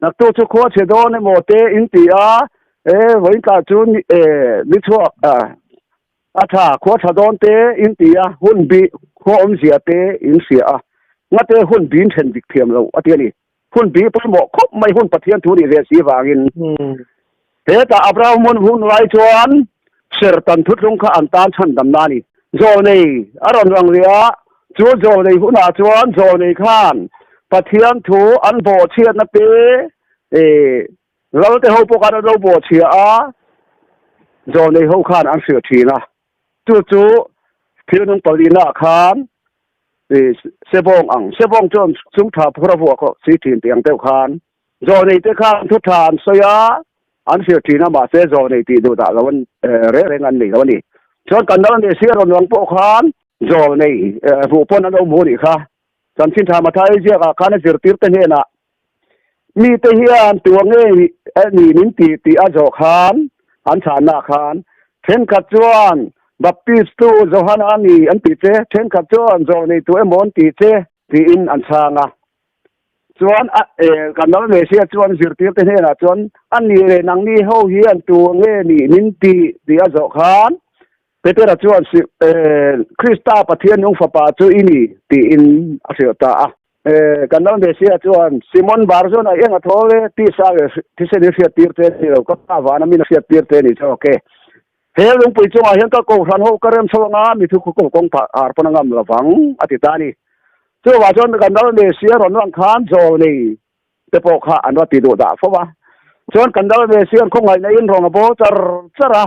Naktu chu khua chhe dawn emaw te in ti a. E vawiin tlai chu ni chhuak A tha, khua tha dawn te in ti a, hun bi khua awmzia te in hria a, ngate hun bin then dik thiam lo a ti a ni. Hun bi pawimawh khawp mai hun Pathian thu nih ve si vangin. Hetah Abraham hun hun lai chuan Sertan thuthlung kha an tan chhandamna a ni. Zawlnei a rawn lang leh a, chu zawlnei hunah chuan zawlnei khan Pathian thu an bawhchhiatna te Lalte ho pawh khan an lo bawhchhia a, zawlnei ho khan an hrilh thin a. Chu chu thil nung palina ah khan sebawng ang, sebawng chuan chung tha phur a vuah khawh si thin tih ang deuh khan zawlnei te khan thu tha an sawi a, an hrilh thin a, mahse zawlnei tih duh dah lo an reng reng an nei lo a ni. Chuan kan lal nei sia rawn lang pawh khan zawlnei hmuh pawn an lo hmu a nih kha. Chanchin tha Mathai ziakah khan a zirtirte hnenah Mite hian tua nge ni min ti tih a zawh khan, an chhanna khan, thenkhat chuan Baptist tu Johana a ni an ti che, thenkhat chuan zawh nei tu emaw an ti che tiin an chhang a. Chuan a kan lal Messiah chuan zirtirte hnenah chuan, A ni le, nangni ho hian tua nge ni min ti tih a zawh khan, Petera chuan Krista Pathian nung fapa chu i ni tiin a hrilh ta a. Kan lal Messiah chuan Simon Bar-Jonah eng a thawl e, tisa leh thisen hi hriattir che ni lo, ka pa vana min a hriattir che ni chu ok. He lungpui chungah hian ka kohhran ho ka rem chho anga mi thu khaw kawng phah ar pawn a ngam lovang a ti ta a ni. Chuvah chuan kan lal Messiah rawn lang khan zawl nei te pawh kha an va ti duh dah fo va. Chuan kan lal Messiah khawngaihna in rawn a bawl char char a,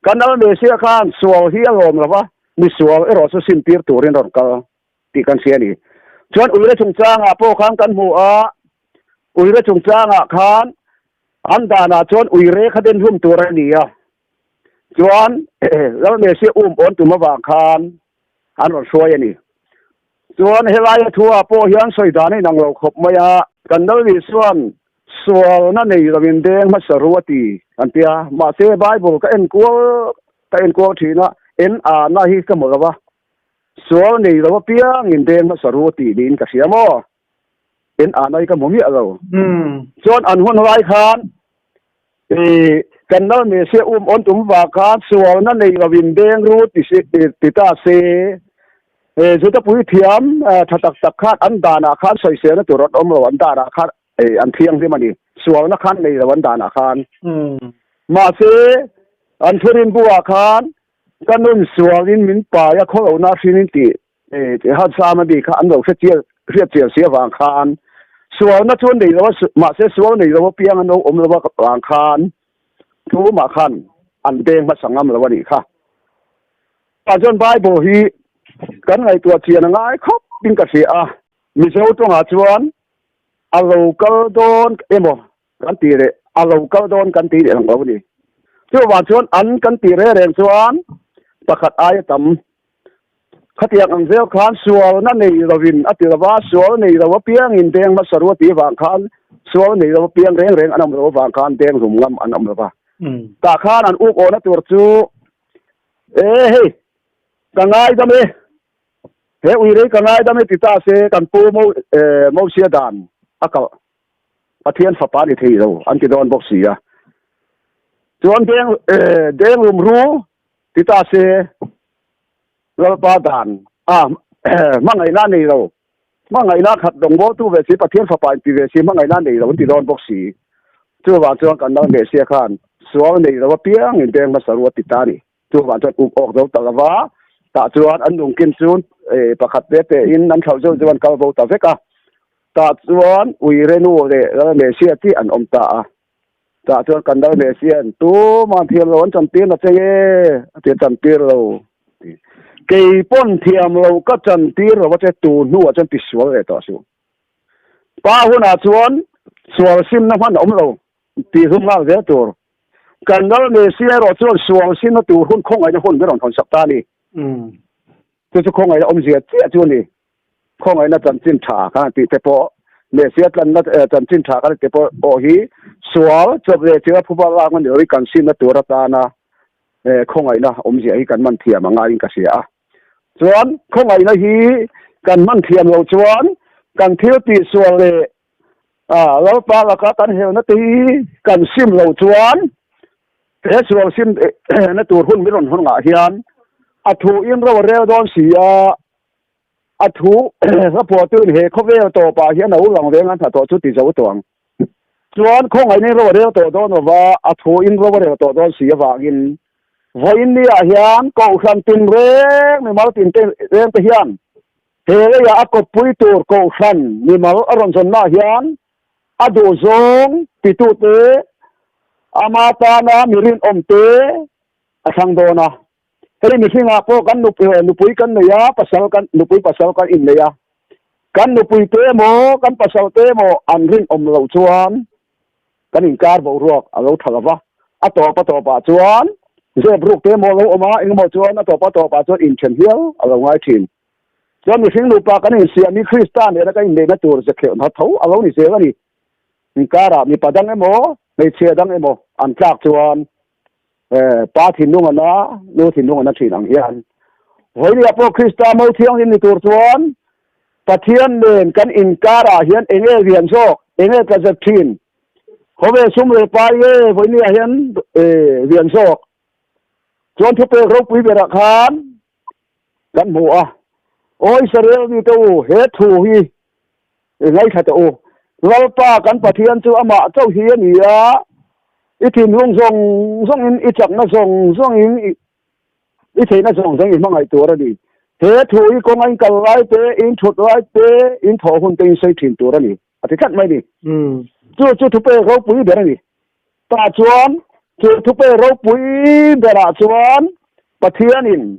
kan lal Messiah khan sual hi a lawm lo va, misual erawh chu simtir turin rawn kal. tih kan hria a ni. Chuan uire chungchangah pawh khan kan hmu a, uire chungchangah khan an danah chuan uire kha den hlum tur a ni a. Chuan Lalmesi um awn tum avang khan an rawn hruai a ni. Chuan helaia thu-ah pawh hian sawi dan a inang lo khawp mai a, kan Lalmi chuan sualna nei loin deng hmasa ru a ti an ti a, mahse Bible ka enkual ka enkual thin a, en ana hi ka hmu lo va, Sual nei lo apiangin deng hmasa ru a tih niin ka hria maw? En ah nai ka hmu miah lo. Chuan an hun lai khan kan lal Messiah um awn tum vang khan sualna nei loin deng ru ti ta se. Juda puithiam tha tak tak khan an danah khan sawiselna tur an awm lo, an danah khan an thianghlim a ni. Sualna khan nei lo an danah khan. Mahse an thurin buah khan Ka nun sualin min pai a, khawlohna a hrin in tih Hansam a mi kha an lo hre chial hriat chial si avang khan sualna chu an nei lo a, mahse sual nei lo apiang an lo awm lo avang khan tumah khan an deng hmasa ngam lo a nih kha. Tah chuan Bible hi kan ngaihtuah chian a ngai khawp in ka hria a, Mizo tawngah chuan a lo kal dawn emaw Kan tih leh a lo kal dawn kan tih leh ang lo a ni. Chuvang chuan an kan tih reng reng chuan pakhat aia tam khatiang ang zel khan sualna nei lovin a ti lova, sual nei lo apiangin deng hmasa ru a tih avang khan sual nei lo apiang reng reng an awm lo avang khan deng hlum ngam an awm lova. Tah khan an uk awhna tur chu e hei ka ngaidam e, he uirei ka ngaidam e ti ta se kan pu Mosia dan a kalh. Pathian fapa ni thei lo an ti dawn bawk si a. Chuan deng denglum ru ti ta se Lalpa dan a hmangaihna nei lo, hmangaihna khat dawngbawl tu ve si Pathian fapa in ti ve si hmangaihna nei lo an ti dawn bawk si. Chuvang chuan kan lal Messiah khan Sual nei lo apiang in deng hmasa ru a ti ta a ni. Chuvang chuan up awk zo ta lova, tah chuan an nungkim chu pakhat te te in an thlauh zeuh zeuh an kal bo ta vek a. Tah chuan Uirenu leh Lalmehsia chi an awm ta a. Tah chuan kan Lalmehsia'n tuman thiam lo an chantir na che nge a ti a chantir lo. Kei pawn thiam lo ka chantir lo a che tu hnuah chuan tisual ve tawh suh. Pa hunah chuan sual simna hman a awm lo tih hlum nghal zel tur. Kan lal Messia erawh chuan sual simna tur hun khawngaihna hun min rawn hawnsak ta a ni. Chu chu khawngaihna awmzia chiah chu a ni. Khawngaihna chanchin tha kan han tih te pawh Messia tlanna chanchin tha kan han tih pawh pawh hi sual chawp leh chira phuba lak a ni loin kan simna tur atana khawngaihna awmzia hi kan man thiam a ngaiin ka hria a. Chuan khawngaihna hi kan hman thiam loh chuan kan thil tihsual leh Lalpa laka kan helna te hi kan sim loh chuan he sual sim na tur hun min rawn hawn ngah hian a thu in ro a rel dawn si a, a thu hla phuahtuin he khawvel tawpah hian a u lang veng an hnathawh chu ti zo tawh ang. Chuan khawngaihna in ro a rel tawh dawn lova a thu in ro a rel tawh dawn si avangin Vawiin niah hian Kohhran tinreng mimal tin reng te hian he leiah a kawppui tur Kohhran mimal a rawn zawnnaah hian a duhzawng titute ama tana mi rinawmte a thlang dawn a. Hei mihringah pawh kan nupui kan nei a, pasal kan nupui pasal kan innei a. Kan nupui te emaw kan pasal te emaw an rinawm loh chuan Kan inkar boruak a lo tha lova, a tawp a tawpah chuan zep ruk te emaw a lo awm a, engemaw chuan a tawp a tawpah chuan inthen hial a lo ngai thin. Chuan mihring nupa kan insiam hi Krista nena kan inneihna tur ze kheuh hna tho a lo ni zel a ni. Inkarah mipa dang emaw, hmeichhia dang emaw an tlak chuan pa thinlung a na, nu thinlung a na thin ang hian vawinia pawh Krista mo thianghlim ni tur chuan Pathian nen kan inkarah hian eng nge rian zawk, eng nge tla zet thin? Khawvel sum leh pai nge vawinia hian rian zawk? Chuan thupek ropui berah khan kan hmu a, Aw Israel mite u, he thu hi ngaithla teh u, Lalpa kan Pathian chu amah chauh hi a ni a, i thinlung zawng zawngin, i chakna zawng zawngin, i theihna zawng zawng i hmangaih tur a ni. He thu hi kawnga in kal lai te, in thut lai te, in thawh hun te in sawi thin tur a ni, a ti tlat mai a ni. Chu chu thupek ropui ber a ni. Tah chuan chu thupek ropui berah chuan Pathianin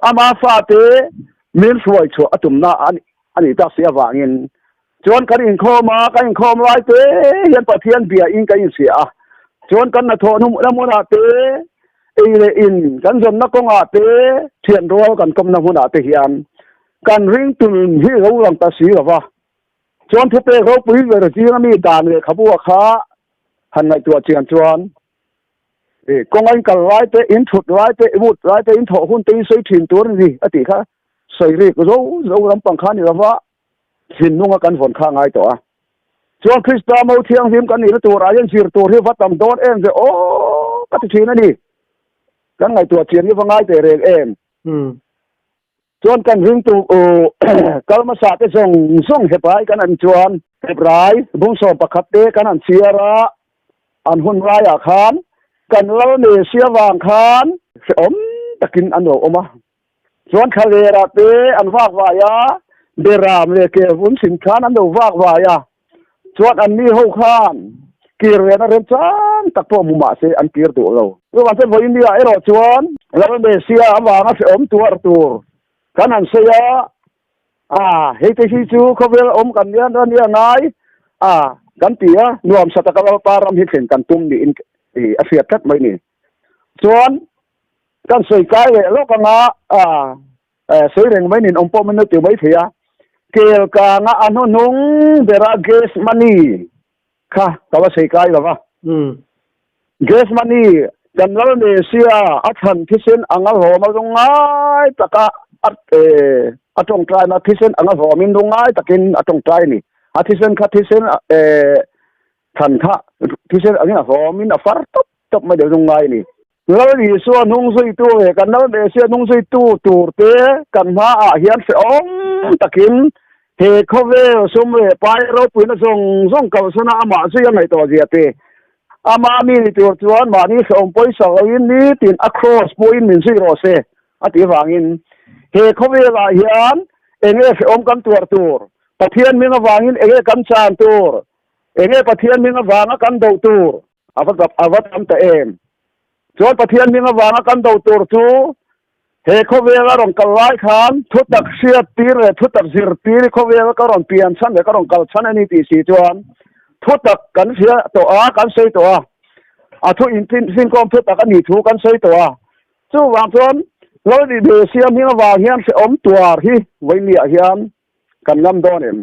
Ama fate min hruai chhuah a tumna a nih tak si avangin chuan kan inkhawm a, kan inkhawm lai te hian Pathian bia in kan inhria a, chuan kan hnathawh na hmunah te, ei leh in kan zawnna kawngah te, thian rual kan kawmna hmunah te hian kan ringtun hi lo lang ta si lo va, chuan thupek ropui ber zinga mi dan lehkhabu a kha han ngaihtuah chian chuan Kawng a in kal lai te, in thut lai te, i mut lai te, in thawh hun te in sawi thin tur a ni a tih kha sawi rik zo zo lampang kha a ni lova, thinlunga kan vawn kha a ngai tawh a. Chuan Krista mo thianghlim kan nihna turah hian zir tur hi va tam dawn em ve aw ka ti thin a ni. Kan ngaihtuah chian hi va ngai teh reng em. Chuan kan ringtu kal hmasa te zawng zawng Hebrai kan an chuan Hebrai bungsawm pakhat te kan han chhiar a, an hun laiah khan kan lal Mesia vang khan hrehawm takin an lo awm a. Chuan thlalerah te an vak vai a, Beram leh Kelvun sin khan an lo vak vai a. Chuan anni ho khan kir lehna remchang tak pawh hmu mah se an kir duh lo. Chuvang chuan vawiin nia erawh chuan Lal Mesia avanga hrehawm tuar tur kan han sawi a, a hei te hi chu khawvel awm kan nia a nia ngai a kan ti a, nuamsa taka Lalpa ram hi thlen kan tum niin a hriat tlat mai ni. Chuan kan sawi kai leh lawk anga a Sawi reng mai nin awm pawh min lo ti mai thei a, kel kanga a hnuhnung bera gas money kha ka va sawi kai lo va. Gas money kan lal Mesia a thlan thisen anga hlawm a lungngai taka a a tawngtai na thisen anga hlawmin lungngai takin a tawngtai a ni. A thisen kha thisen thlan kha thisen angin a hlawmin a far tawp tawp mai deuh lungngai a ni. Lal Isua hnung zuitu leh kan Lal Mesia hnung zuitu turte kan hmaah hian hrehawm takin he khawvel sum leh pai ropuina zawng zawng kalsana amah zui a ngaihtuah zia te. Ama mi ni tur chuan mahni hrehawm pawisa loin nitin a cross pawhin min zui rawh se a tih avangin he khawvelah hian enge hrehawm kan tuar tur, Pathian hming avangin enge kan chan tur, enge Pathian hming avanga kan do tur a va a va tam ta em. Chuan Pathian hming avanga kan do tur chu he khawvela rawn kal lai khan thutak hriat tir leh thutak zir tir hi khawvela ka rawn pian chhan leh ka rawn kal chhan a ni tih si chuan thutak kan hria tawh a, kan sawi tawh a, a thu infinkawm thutak a nih thu kan sawi tawh a. Chuvang chuan Lalni Be Siam hming avang hian hrehawm tuar hi vawinia hian kan ngam dawn em?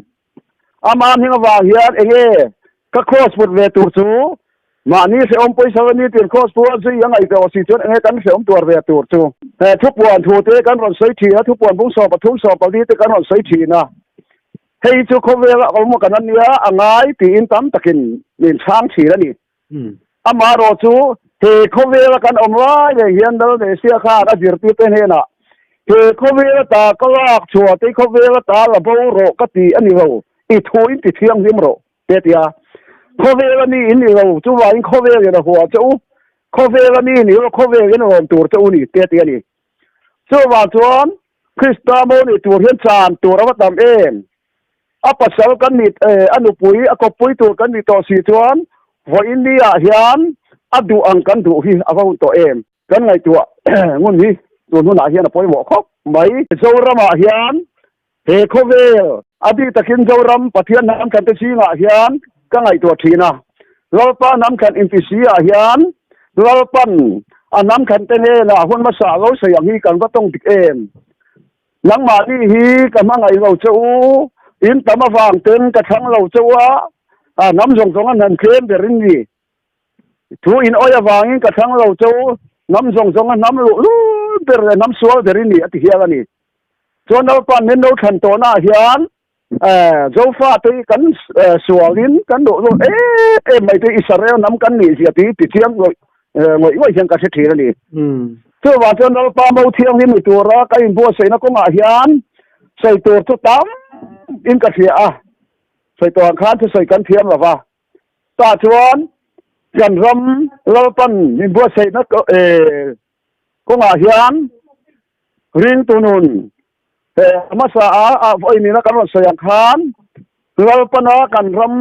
Ama hming avang hian enge ka cross put ve tur chu mahni hrehawm pawisa va nitin cross pu a zui a ngaihtuah si chuan enge kan hrehawm tuar ve tur chu? He thupuan thu te kan rawn sawi thin a, thupuan bung 13 14 te kan rawn sawi thin a, hei chu khawvela awm kan ania a ngai tiin tam takin min chhang thin a ni. Amaherawh chu he khawvela kan awm lai reng hian Lal Messiah khan a zirtirte hnenah, He khawvela ta ka lak chhuah te khawvela ta la bo rawh ka ti a ni lo, i thu in ti thianghlim rawh, te a ti a. Khawvela mi in ni lo, chuvangin khawvelin a hua che u, khawvela mi ni lo, khawvelin a rawn tur che u ni, te a ti a ni. Chuvang chuan Krista mo nih tur hian chan tur a va tam em? A pasal kan nih a nupui a kawppui tur kan nih tawh si chuan vawiin ni ah hian a duh ang kan duh hi a va hun tawh em? Kan ngaihtuah ngun hi tun hunah hian a pawimawh khawp mai. Zoram ah hian he khawvel a bik takin Zoram Pathian hnam thlan te zingah hian ka ngaihtuah thin a. Lalpa hnam thlan inti si ah hian Lalpan a hnam thlan te hnenah hun hmasa lo sawi ang hi kan va tawng dik em? Nangmahni hi ka hmangaih lo che u, in tam avang ten ka thlang lo che u a, a hnam zawng zawng an han tlem ber in ni. Thu in awih avangin ka thlang lo che u, hnam zawng zawng a hnam luh lut ber leh hnam sual ber in ni a ti hial a ni. Chuan Lalpa'n min lo thlan tawhnaah hian Zofa te hi kan sualin kan luh lut em em mai te Israel hnam kan nih zia tih ti chiang ngawih ngawih ngawih hian ka hre thin a ni. Chuvang chuan Lalpa Mo Thianghlim ni tura ka inbuatsaihna kawngah hian sawi tur chu tam in ka hria a, sawi tur ang khan thusawi kan thiam lo va. Tah chuan kan ram Lalpan min buatsaihna kawngah hian ringtu nun He hmasa a a vawi nina kan rawn sawi ang khan Lalpana kan ram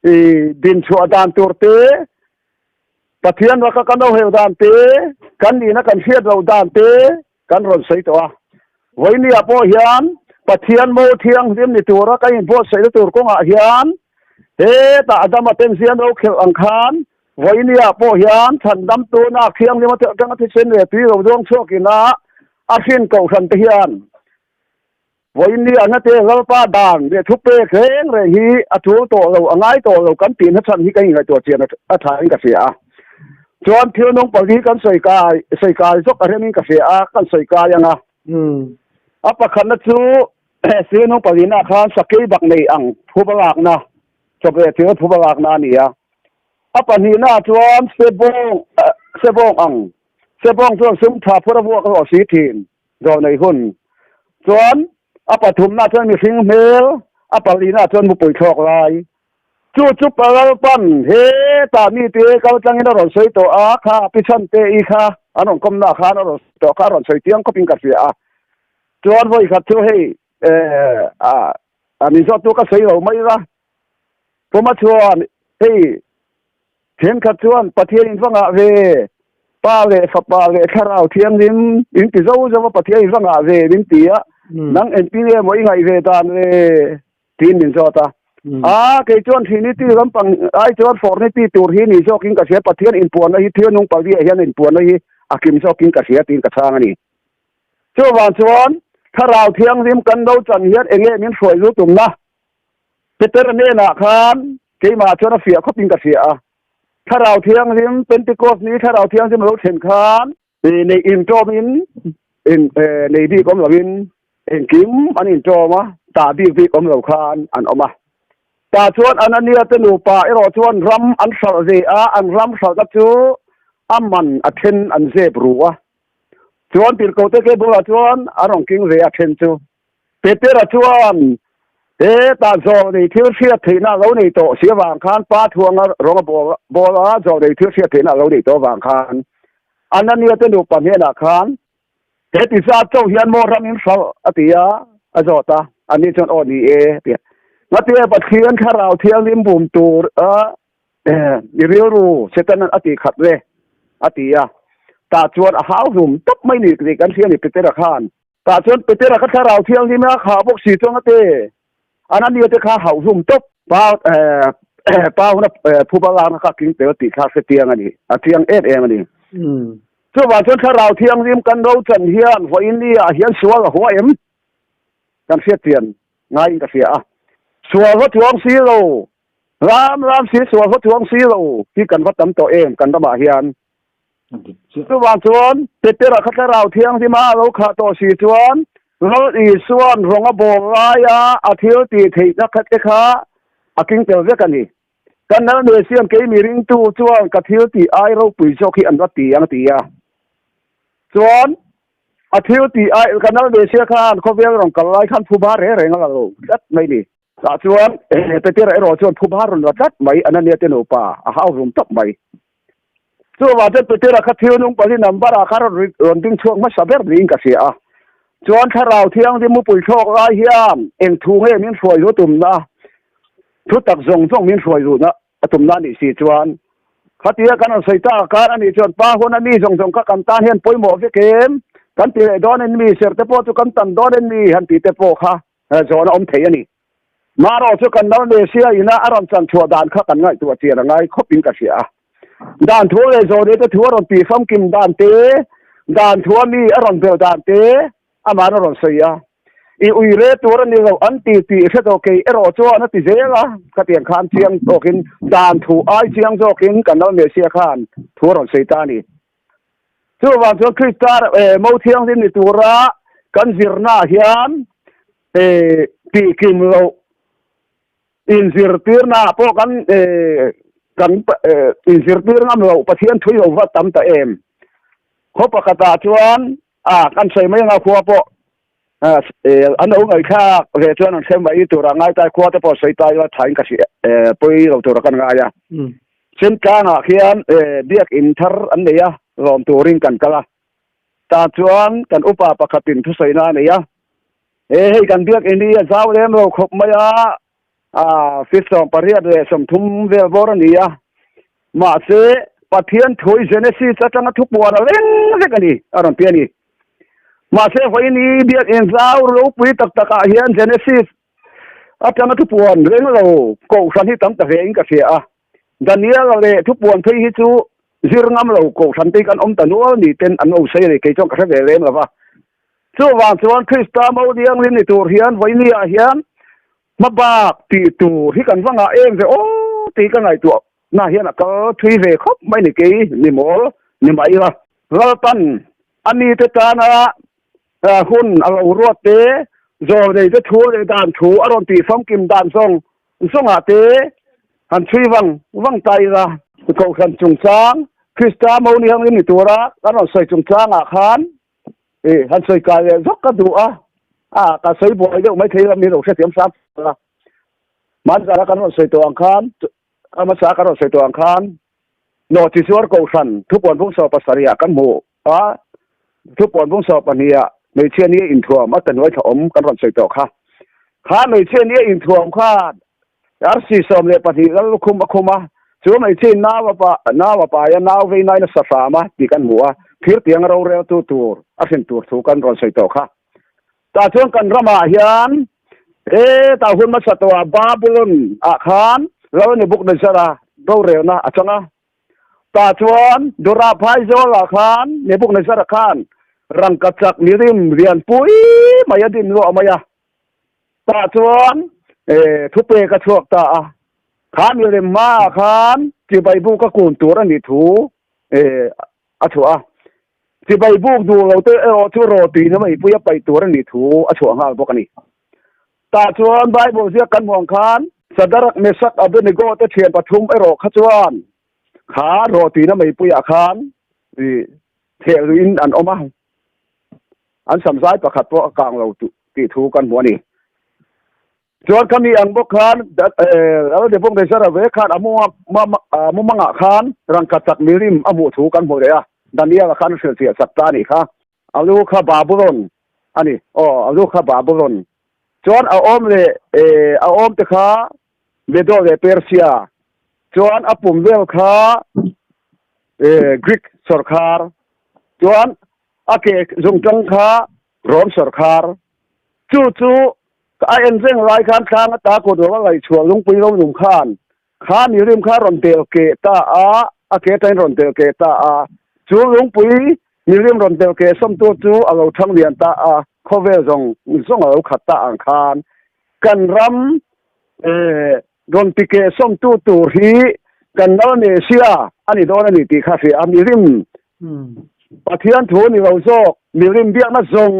i din chhuah dan tur te, Pathian raka kan lo heu dan te, kan nihna kan hriat loh dan te kan rawn sawi tawh a. Vawinia pawh hian Pathian mo thianghlim ni tura kan inbuatsaihna tur kawngah hian hetah Adama ten zian ro khelh ang khan Vawinia pawh hian chhandamtu nak thianghlim atanga thisen leh tui ro duang chhuakina A hrin kohhran te hian vawiin ni anga te Lalpa dan leh thupek reng reng hi a tul tawh lo, a ngai tawh lo kan tihna chhan hi ka inngaihtuah chian a tha in ka hria a. Chuan thil nung pali kan sawi kai, sawi kai zawk a rem in ka hria a, kan sawi kai ang a. A pakhatna chu thil nung palina khan sakei bak nei ang phuba lakna, chawpleh thil phuba lakna a ni a. A pahnihna chuan sebawng, sebawng ang Sebawng chuan sum tha phur a vuak hlawh si thin, zawh nei hun chuan a pathumna chuan mihring hmel, a palina chuan mupui thlawk lai. Chu chu Palalpan hetah mite kal tlangin a rawn sawi tawh a, kha Pi Chhante i kha an rawn kawmna khan a rawn sawi tawh kha a rawn sawi tiang khawpin ka hria a. Chuan vawi khat chu hei a min zawttu ka sawi lo mai la, Puma chuan hei Thenkhat chuan Pathian in va ngah ve, Pa leh Fapa leh Thlarau Thianghlim in ti zo zo a, Pathian in va ngah ve min ti a, nang engtin nge maw i ngaih ve dan le? tiin min zawt a. A, kei chuan Trinity lampang ai chuan Fornity tur hi ni zawkin ka hria, Pathian inpuanna hi thil nung pali ah hian inpuanna hi a kim zawkin ka hria tiin ka chhang a ni. Chuvang chuan Thlarau Thianghlim kan lo chan hian enge min hruai lu tumna? Peter hnenah khan keimah chuan a fiah khawpin ka hria a, Thlarau Thianghlim, Pentecost ni Thlarau Thianghlim a lo thlen khan nei intawmin nei bik awm loin engkim an intawm a, tah bik bik awm lo khan an awm a. Tah chuan Anania te nupa erawh chuan ram an hralh ve a, an ram hralhna chu a man a then an zep ru a. Chuan tirhkohte ke bulah chuan a rawn king ve a then chu. Petera chuan. Hetah zawlnei thil hriat theihna a lo nei tawh si avang khan Pa Thuanga rawng a bawl a, zawlnei thil hriat theihna a lo nei tawh avang khan Anania te nupa hnenah khan heti zat chauh hian maw ram in hralh a ti a, a zawt a, ani chuan aw ni e a ti a. Ngatinge Pathian thlarau thianghlim bum tur a i rilru Setanan a tih khat le a ti a, tah chuan a hau hlum tawp mai ni tih kan hria a ni Petera khan. Tah chuan Petera kha thlarau thianghlim a khah bawk si chuang a te, Anania te kha hauh hlum tawp. Pa pa huna phuba lakna kha king tel tih kha hre chiang a ni, a chiang em em a ni. Chuvang chuan thlarau thianghlim kan ro chan hian vawiin ni ah hian sual a hua em? Kan hriat chian ngaiin ka hria a. Sual va chuang si lo, ram ram si sual va chuang si lo hi kan va tam tawh em kan ramah hian. Chuvang chuan Petera kha thlarau thianghlima a lo khah tawh si chuan Lal Isua'n rawng a bawm laia a thil tih theihna kha te kha a king tel vek a ni. Kan Lal Mesia'n kei mi ringtu chuan ka thil tih ai ropui zawk hi an va ti ang a ti a. Chuan a thil tih ai kan Lal Mesia khan khawvel rawn kal lai khan phuba reng reng a la lo tlat mai ni. Tah chuan Petera erawh chuan phuba rawn la tlat mai Anania te nupa a hau rum tawp mai. Chuvang chuan Petera kha thil nung pali number ah kha rawn ding chhuak hmasa ber niin ka hria a. Chuan Thlarau Thianghlim mupui thlawk lai hian eng thu nge min hruai luh tumna, thu tak zawng zawng min hruai luhna a tumna a nih si chuan khatia kan rawn sawi tak khan ani chuan pa hun a mi zawng zawng kha kan tan hian pawimawh vek em, kan ti leh dawn en mi, serh te pawh chu kan tan dawn en mi han tih te pawh kha zawhna awm thei a ni. Marawh chu kan Nalnesia ina a rawn chan chhuah dan kha kan ngaihtuah chian a ngai khawpin ka hria a. Dan thu leh zawhne te thu a rawn tih famkim dan te, dan thua mi a rawn bel dan te ama'n a rawn sawi a. I ui re tur a ni lo an ti tih hre tawh kei erawh chuan a ti zel a, khatiang khan chiang zawkin dan thu ai chiang zawkin kan Nalnesia khan thu a rawn sawi ta a ni. Chuvang chuan Krista mo thianghlim ni tura kan zirnaah hian tihkim loh inzirtirnaah pawh kan kan inzirtir ngam loh Pathian thui lo va tam ta em. Khaw pakhatah chuan a kan sawi mai anga khua pawh an lo ngaihthlak ve chuan an hre mai tura ngai tai khua te pawh sawi tai ila thain ka hria pawi lo tura kan ngai a. Chemtlangah khian biakinn thar an nei a, lawm turin kan kal a. Tah chuan kan upa pakhatin thusawina a nei a, He hei kan biakinn hi a zau lem lo khawp mai a, feet 88 vel bawr a ni a, mahse Pathian thui Genesis atanga thupuan a reng vek a ni, a rawn ti a ni. Mahse vawiin biakinn zau ropui tak takah hian Genesis Atanga thupuan reng lo kohhran hi tam ta ve in ka hria a, Daniel-a leh thupuan phei hi chu zir ngam lo kohhran te hi kan awm ta nual ni ten an lo sawi a ni, kei chuan ka hre ve lem lo va. Chuvang chuan Krista mo thianghlim ni tur hian vawinia hian hmabak tih tur hi kan va ngah em ve aw tih ka ngaihtuah na hian a kal thui ve khawp mai ni kei ni mawl ni mai ila. Lalpan a mite tana Hun a lo ruat te, zawlnei te thu leh dan thu a rawn tih famkim dan zawng zawngah te han chhui vang vang ta ila. Kohhran chungchang, Krista Moni hangin ni tura kan rawn sawi chungchangah khan han sawi kai leh zawk ka duh a, a ka sawi buai deuh maithei lam hi lo hrethiam hram a. Hmanzara kan rawn sawi tawh ang khan, a hmasa kan rawn sawi tawh ang khan, Nawhchizuar Kohhran thupuan bung 17 ah kan hmu a, thupuan bung 12 ah hmeichhia nia inthuam a tahnuai thla awm kan rawn sawi tawh kha. Kha hmeichhia nia inthuam kha arsi 12 lal lukhum a khum a, chu hmeichhia in nau a pa nau a pai a, nau vei nain a sa hram a tih kan hmu a, thir tiang roreltu tur a hrin tur thu kan rawn sawi tawh kha. Tah chuan kan ramah hian he tah hun hmasa tawhah Babylon ah khan Lal Nebuchadnezzar-a rorelna a chang a. Tah chuan Dura phaizawl ah khan Nebuchadnezzar-a khan rangkachak milim lianpui mai a din luah mai a. Tah chuan thupek a chhuak ta a. Kha milim hmaah khan chibai buk a kun tur a nih thu a chhuah a. Chibai buk duh lo te erawh chu raw tuina meipui a paih tur a nih thu a chhuah nghal bawk a ni. Tah chuan Bible ziak kan hmuh ang khan Sadarak, Mesak, Abednego te thian pathum erawh kha chuan kha raw tuina meipuiah khan theh luiin an awm a, an samzai pakhat pawh a kang lo tih thu kan hmu a ni. Chuan khami ang bawk khan Lal Nebuchadnezzar-a ve khan a mumangah khan rangkhat chak mirim a hmuh thu kan hmu leh a, Daniel-a khan a hrilhfiah chak ta a nih kha. A lu kha Babulon a ni. Aw, a lu kha Babulon. Chuan a awm leh a awm te kha Medo leh Persia. Chuan a pum vel kha Greek sawrkhar. Chuan a ke zungtang kha Rom sawrkhar. Chu chu a en reng lai khan thlang ata kut lo a ngaihchhuah lungpui lo nung khan kha mirim kha rawn del keh ta a, a ke atangin rawn del keh ta a. Chu lungpui mirim rawn del keh sawmtu chu a lo thang lian ta a, khawvel zawng zawng a lo khat ta ang khan kan ram rawn ti keh sawmtu tur hi kan lal Mesia a ni dawn a ni tih kha hria a, mirim Pathian thu ni lo zawk, milim biakna zawng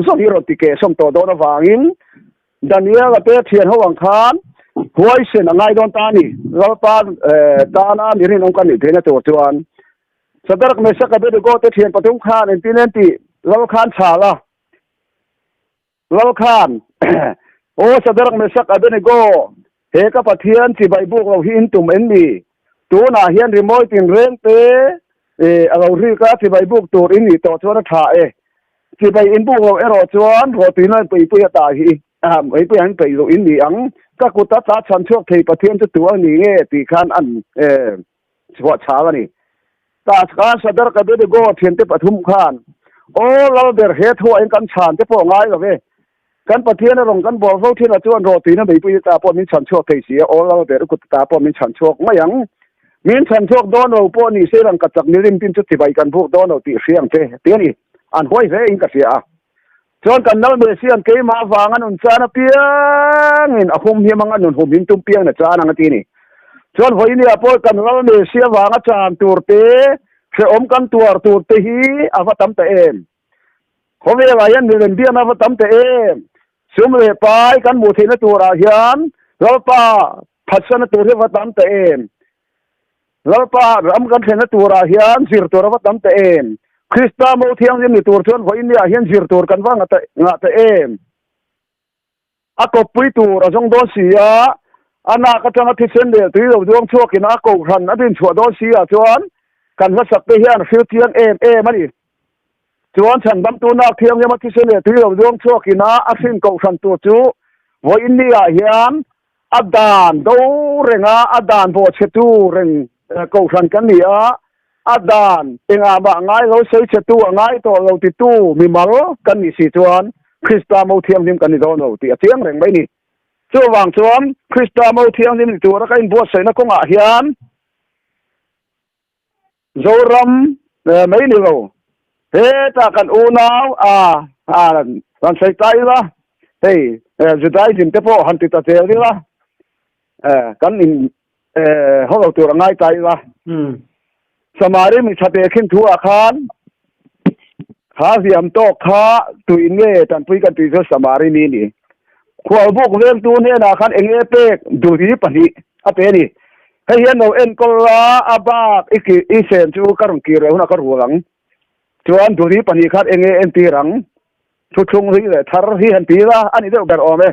zawng hi rawn ti kehsawm tawh dawn avangin Daniel-a te thian ho ang khan huaisen a ngai dawn ta a ni. Lalpa tana mi rinawm kan nih theihna tur chuan Sadrak, Mesak, Abednego te thian pathum khan engtin en tih Lal khan chhal a. Lal khan, Aw Sadrak, Mesak, Abednego, he ka Pathian chibai buk lo hi in tum en ni? Tunah hian rimawi tinreng te a lo rik a, chibai buk tur in nih tawh chuan a tha e. Chibai in buk lo erawh chuan rawhtuina in peihpui a ta hi, peihpui an peih loh in ni ang. Ka kut a tla chhan chhuak thei Pathian chu tu a ni nge tih khan an chhuah chhal a ni. Tah khan Sadar Abednego thiante pathum khan, Aw Lalber, he thuah in kan chhan te pawh ngai lo ve. Kan Pathian a rawn kan bawr fo thin a chuan rawhtuina meipui ta pawh min chhan chhuak thei si a, Aw Lalber, u kut ta pawh min chhan chhuak mai ang. Min chhan chhuak dawn lo pawh ni se rangka chak milim pin chu chibai kan buk dawn lo tih hria ang che, ti a ni. An huai hle in ka hria a. Chuan kan Lal Messian keimah avanga nun chan apiangin a humhim anga nun humhim tum piang na chan ang a ti a ni. Chuan vawinia pawh kan Lal Messi avanga chan tur te, hrehawm kan tuar tur te hi a va tam ta em? Khawvelah hian milem biakna a va tam ta em? Sum leh pai kan hmuh theihna turah hian Lalpa phatsanna tur hi a va tam ta em? Lalpa ram kan thlenna turah hian zir tur a va tam ta em? Krista mo thianghlim ni tur chuan vawiin niah hian zir tur kan va ngah ta em? A kawppui tur a zawng dawn si a, a nak atanga thisen leh tui lo duang chhuakin a kohhran a dinchhuah dawn si ah chuan kan hlasak te hian hril chiang em em a ni. Chuan chhandamtu nak thianghlim a thisen leh tui lo duang chhuakin a a hrin kohhran tur chu vawiin niah hian A dan do renga a dan bawhchhetu reng kohhran kan ni a, a dan engah mah ngai lo sawichhetu a ngai tawh lo titu mimal kan nih si chuan Krista mo thianghlim kan ni dawn lo tih a chiang reng mai ni. Chuvang chuan Krista mo thianghlim ni tura ka inbuatsaihna kawngah hian Zoram mai ni lo. Hetah kan unau a han sawi ta ila, hei Judaism te pawh han ti ta zel ila, kan in haw lo tur a ngai ta ila. Samari mi tha te khin thu ah khan kha hliam tawk kha tuin nge tanpui kan tih chu Samari mi ni. Khualbuk vengtu hnenah khan eng nge pek duri pahnih a pe a ni. Hei hian lo enkawl la, a bak i ki i sen chu ka rawn kir leh hunah ka rul ang. Chuan duri pahnih khan eng nge entir ang? Thuthlung ri leh thar hi han ti la, a ni deuh ber awm e.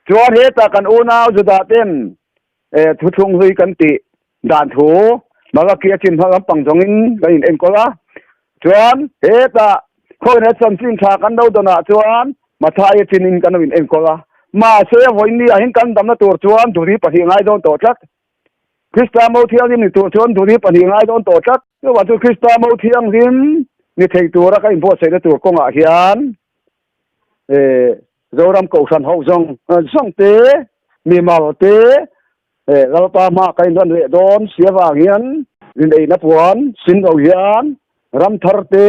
Chuan hetah kan unau Judah ten thuthlung hlui kan tih dan thu Malaki a chin hma lampang zawngin kan in enkawl a. Chuan hetah khawina chanchin tha kan lo dawnah chuan Mathai a chinin kan lo in enkawl a. Mahse vawiin ah hian kan damna tur chuan duri pahnih ngai dawn tawh tlat. Krista mo thianghlim ni tur chuan duri pahnih ngai dawn tawh tlat. Chuvang chu Krista mo thianghlim ni thei tura ka inbuatsaihna tur kawngah hian Zoram Kohhran ho zawng zawng te, mimal te, Lalpa hma ka inran leh dawn si avang hian inneihna puan sin lo hian ram thar te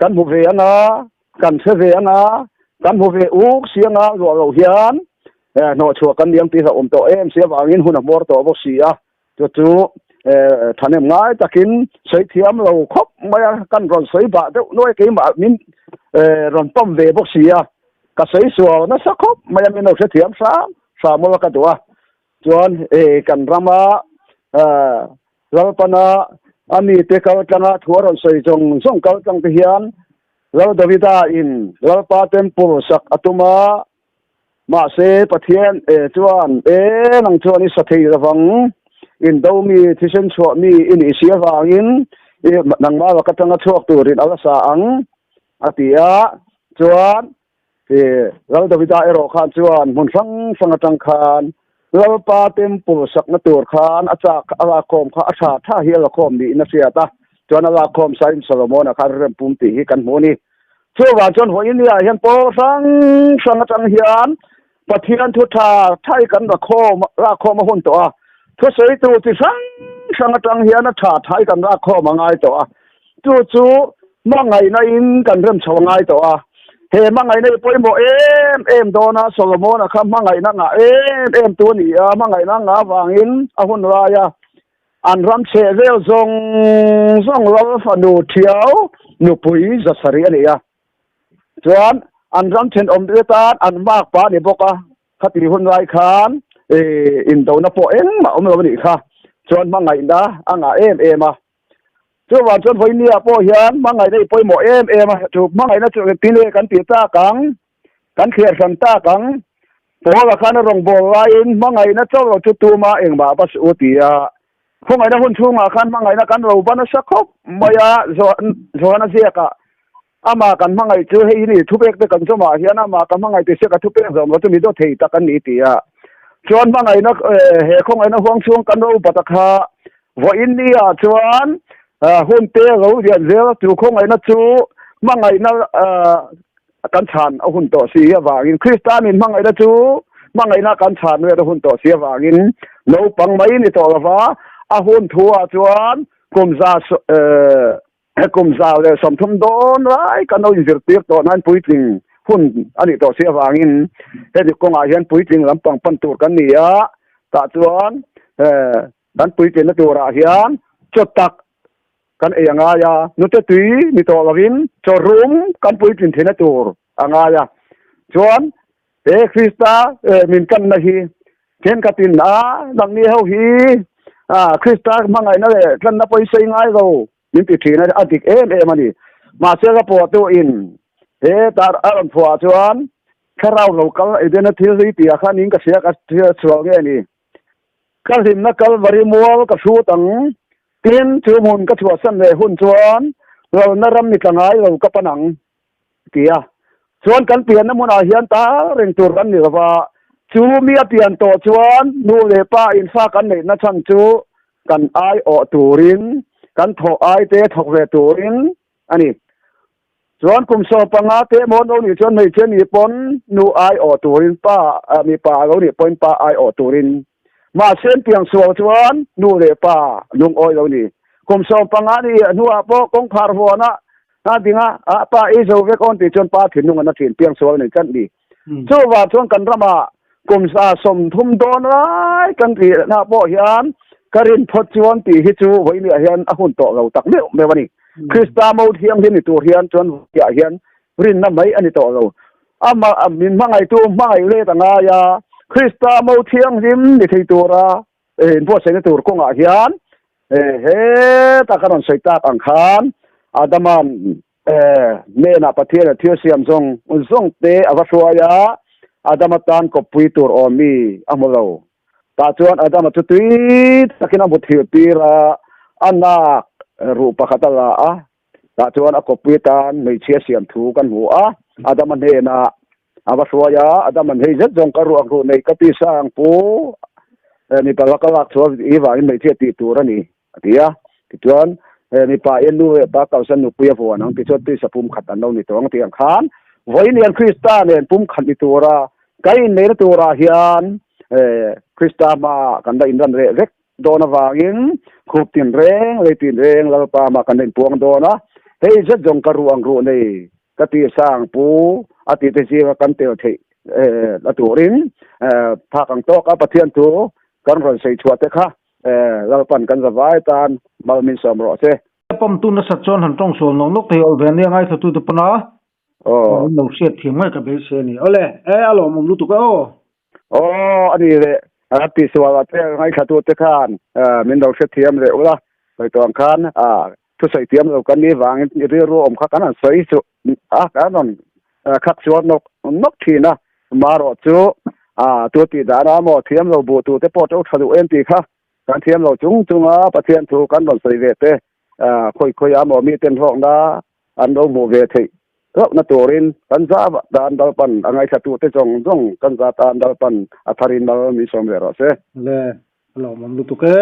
kan hmu ve anga, kan hre ve anga, kan hmu ve uk si anga luah loh hian hnawhchhuah kan niang tih hlauhawm tawh em si avangin hun a hmawr tawh bawk si a. Chu chu thahnem ngai takin sawi thiam lo khawp mai a, kan rawn sawi bah deuh nuai keimah min rawn pawm ve bawk si a, ka sawi sual nasa khawp mai a, min lo hrethiam hram hram ula ka duh a. Chuan kan rama Lalpana a mite kal tlanga thu a rawn sawi zawng zawng kal tlang te hian Lal Davida in Lalpa temple sak a tum a. Mahse, Pathian chuan, E, nang chuan i sa thei lovang, indo mi, thisen chhuah mi i nih si avangin nangmah laka tanga chhuak turin a la sa ang, a ti a. Chuan, Lal Davida erawh khan chuan hmun hrang hrang atang khan Lalpa temple sakna tur khan a chak a lakkhawm kha a tha tha hi a lakhawm niin a hriat a. Chuan a lakkhawm sain Solomona khan rem pum tih hi kan hmu a ni. Chuvang chuan Vawinia hian pawl hrang hrang atang hian Pathian thu tha tha hi kan rakhawm rakhawm a hun tawh a. Thusawitu chi hrang hrang atang hian a tha tha hi kan rakhawm a ngai tawh a. Chu chu hmangaihna in kan rem chho a ngai tawh a. He hmangaihna hi pawimawh em em dawn a, Solomon-a kha hmangaihna ngah em em tu a ni a, hmangaihna ngah avangin a hun lai a. An ram chheh vel zawng zawng lal fanu thiau nupui zasarih a ni a. Chuan an ram thenawm te tan an mark pa a ni bawk a, khati hun lai khan indona pawh engmah awm lo a nih kha. Chuan hmangaihna a ngah em em a. Chuvang chuan vawinia pawh hian hmangaihna i pawimawh em em a, chu hmangaihna chu engtin nge kan tih tak ang? Kan thliar hran tak ang. Paula khan a rawngbâwl laiin hmangaihna chauh lo chu tuma engmah va suh u ti a. Khawngaihna hun chhungah khan hmangaihna kan ro va nasa khawp mai a, Johana ziakah amah kan hmangaih chu hei hi ni, thupek te kan zawmah hian amah ka hmangaih ti sia ka thupek zawm lo chu mi dawt thei tak an ni ti a. Chuan hmangaihna he khawngaihna huang chhung kan ro bat a kha vawiin ni ah chuan hun te lo lian zel chu khawngaihna chu hmangaihna kan chhan a hun tawh si avangin Krista min hmangaihna chu hmangaihna kan chhan vel a hun tawh si avangin naupang mai ni tawh lova a hun thu ah chuan kum za kum 130 dawn lai kan lo inzirtir tawh nan puitling hun a nih tawh si avangin heti kawngah hian puitling lampang pan tur kan ni a tah chuan kan puitlinna turah hian chaw tak kan ei a ngai a, nute tui ni tawh lovin chaw rum kan puitlin theihna tur a ngai a. Chuan he Krista min kanna hi thenkhatin a nangni ho hi Krista hmangaihna leh tlanna pawisa i ngai lo min ti thin a, a dik em em a ni. Mahse ka pawhtuin he tar a rawn phuah chuan thlarau lo kal Edena thil hi tih ah khan in ka hria ka chhuak nge ni. Ka hlimna Kalvari mual ka hrut ang. Tin, chu hmun ka chhuahsan leh hun chuan lalna ram ni tla ngai lo ka pan ang, ti a. Chuan kan pianna hmunah hian tal reng tur kan ni lo va, chu mi a pian tawh chuan nu leh pa in fa kan neihna chhan chu kan aiawh turin, kan thawh aite thawk ve turin a ni. Chuan kum 15 te emaw an lo nih chuan hmeichhia nih pawn nu aiawh turin pa mipa a lo nih pawhin pa aiawh turin mahse an piang sual chuan nu leh pa lungawi lo ni. Kum 15 nih hnuah pawh kawngkhar huana a ding a, a pa ei zo vek awn tih chuan pa thinlung an a thin piang sual a ni tlat ni. Chuvang chuan kan ramah kum 30 dawn lai kan tihna pawh hian ka rin phawt chuan tih hi chu vawiiniah hian a hun tawh lo tak meuh meuh a ni. Krista mo thianghlim ni tur hian chuan vawiah hian rinna mai a ni tawh lo. Amah min hmangaihtu hmangaih let a ngai a, Krista mo thianghlim ni thei tura inbuatsaihna tur kawngah hian heta ka rawn sawi tak ang khan Adama'n hnenah Pathian a thil siam zawng zawng te a va hruai a, Adama tan kawppui tur awm mi a hmu lo. Tah chuan Adama chu tui takin a muthilh tir a, a nak ruh pakhat a la a, tah chuan a kawppui tan hmeichhia siam thu kan hmu a, Adama hnenah a va hruai a, Adama'n hei zet zawng ka ruak ruh neih ka ti sang pu, mipa laka lak chhuah i vangin hmeichhia tih tur a ni. A ti a, tichuan mipa i nu leh pa kalsan nupui a vuan ang tichuan tisa pumkhat an lo ni tawh ang tih ang khan vawiin Krista nen pumkhat ni tura kan inneihna turah hian Krista hmaah kan la inran reh vek dawn avangin khup tinreng lei tinreng Lalpa hmaah kan la inpuang dawn a, hei zet zawng ka ruh ang ruh nei ka ti sang pu a tih te zinga kan tel theih la turin phak ang tawk a Pathian thu kan rawn sawi chhuah te kha Lalpan kan zavai tan mal min sawm rawh se. Pump tu nasat chuan han tawng sual nawk nawk thei awlh ve ania ngaithla te pawn a in lo hriat thiam ngai ka beisei a ni. Awle, e a lawmawm lutuk e aw. Aw a ni le, a ti sual a che ngaithla tu te khan min lo hrethiam leh ula, sawi tawh ang khan thusawi thiam lo kan nih vangin rilru awm kha kan han sawi chu a kan rawn khak chuan nawk nawk thin a. Marawh chu a tu tih dan a maw thiam lo buh tu te pawh to tha duh em tih kha kan thiam lo chung chunga Pathian thu kan rawn sawi ve te khawi khawi a maw mi ten hlawkna an lo hmuh ve theih hlauhna turin kan za tan Lalpan a ngaithla tu te zawng zawng kan za tan Lalpan a tharin mal min sawm ve rawh se. Le, a lawmawm lutuk e.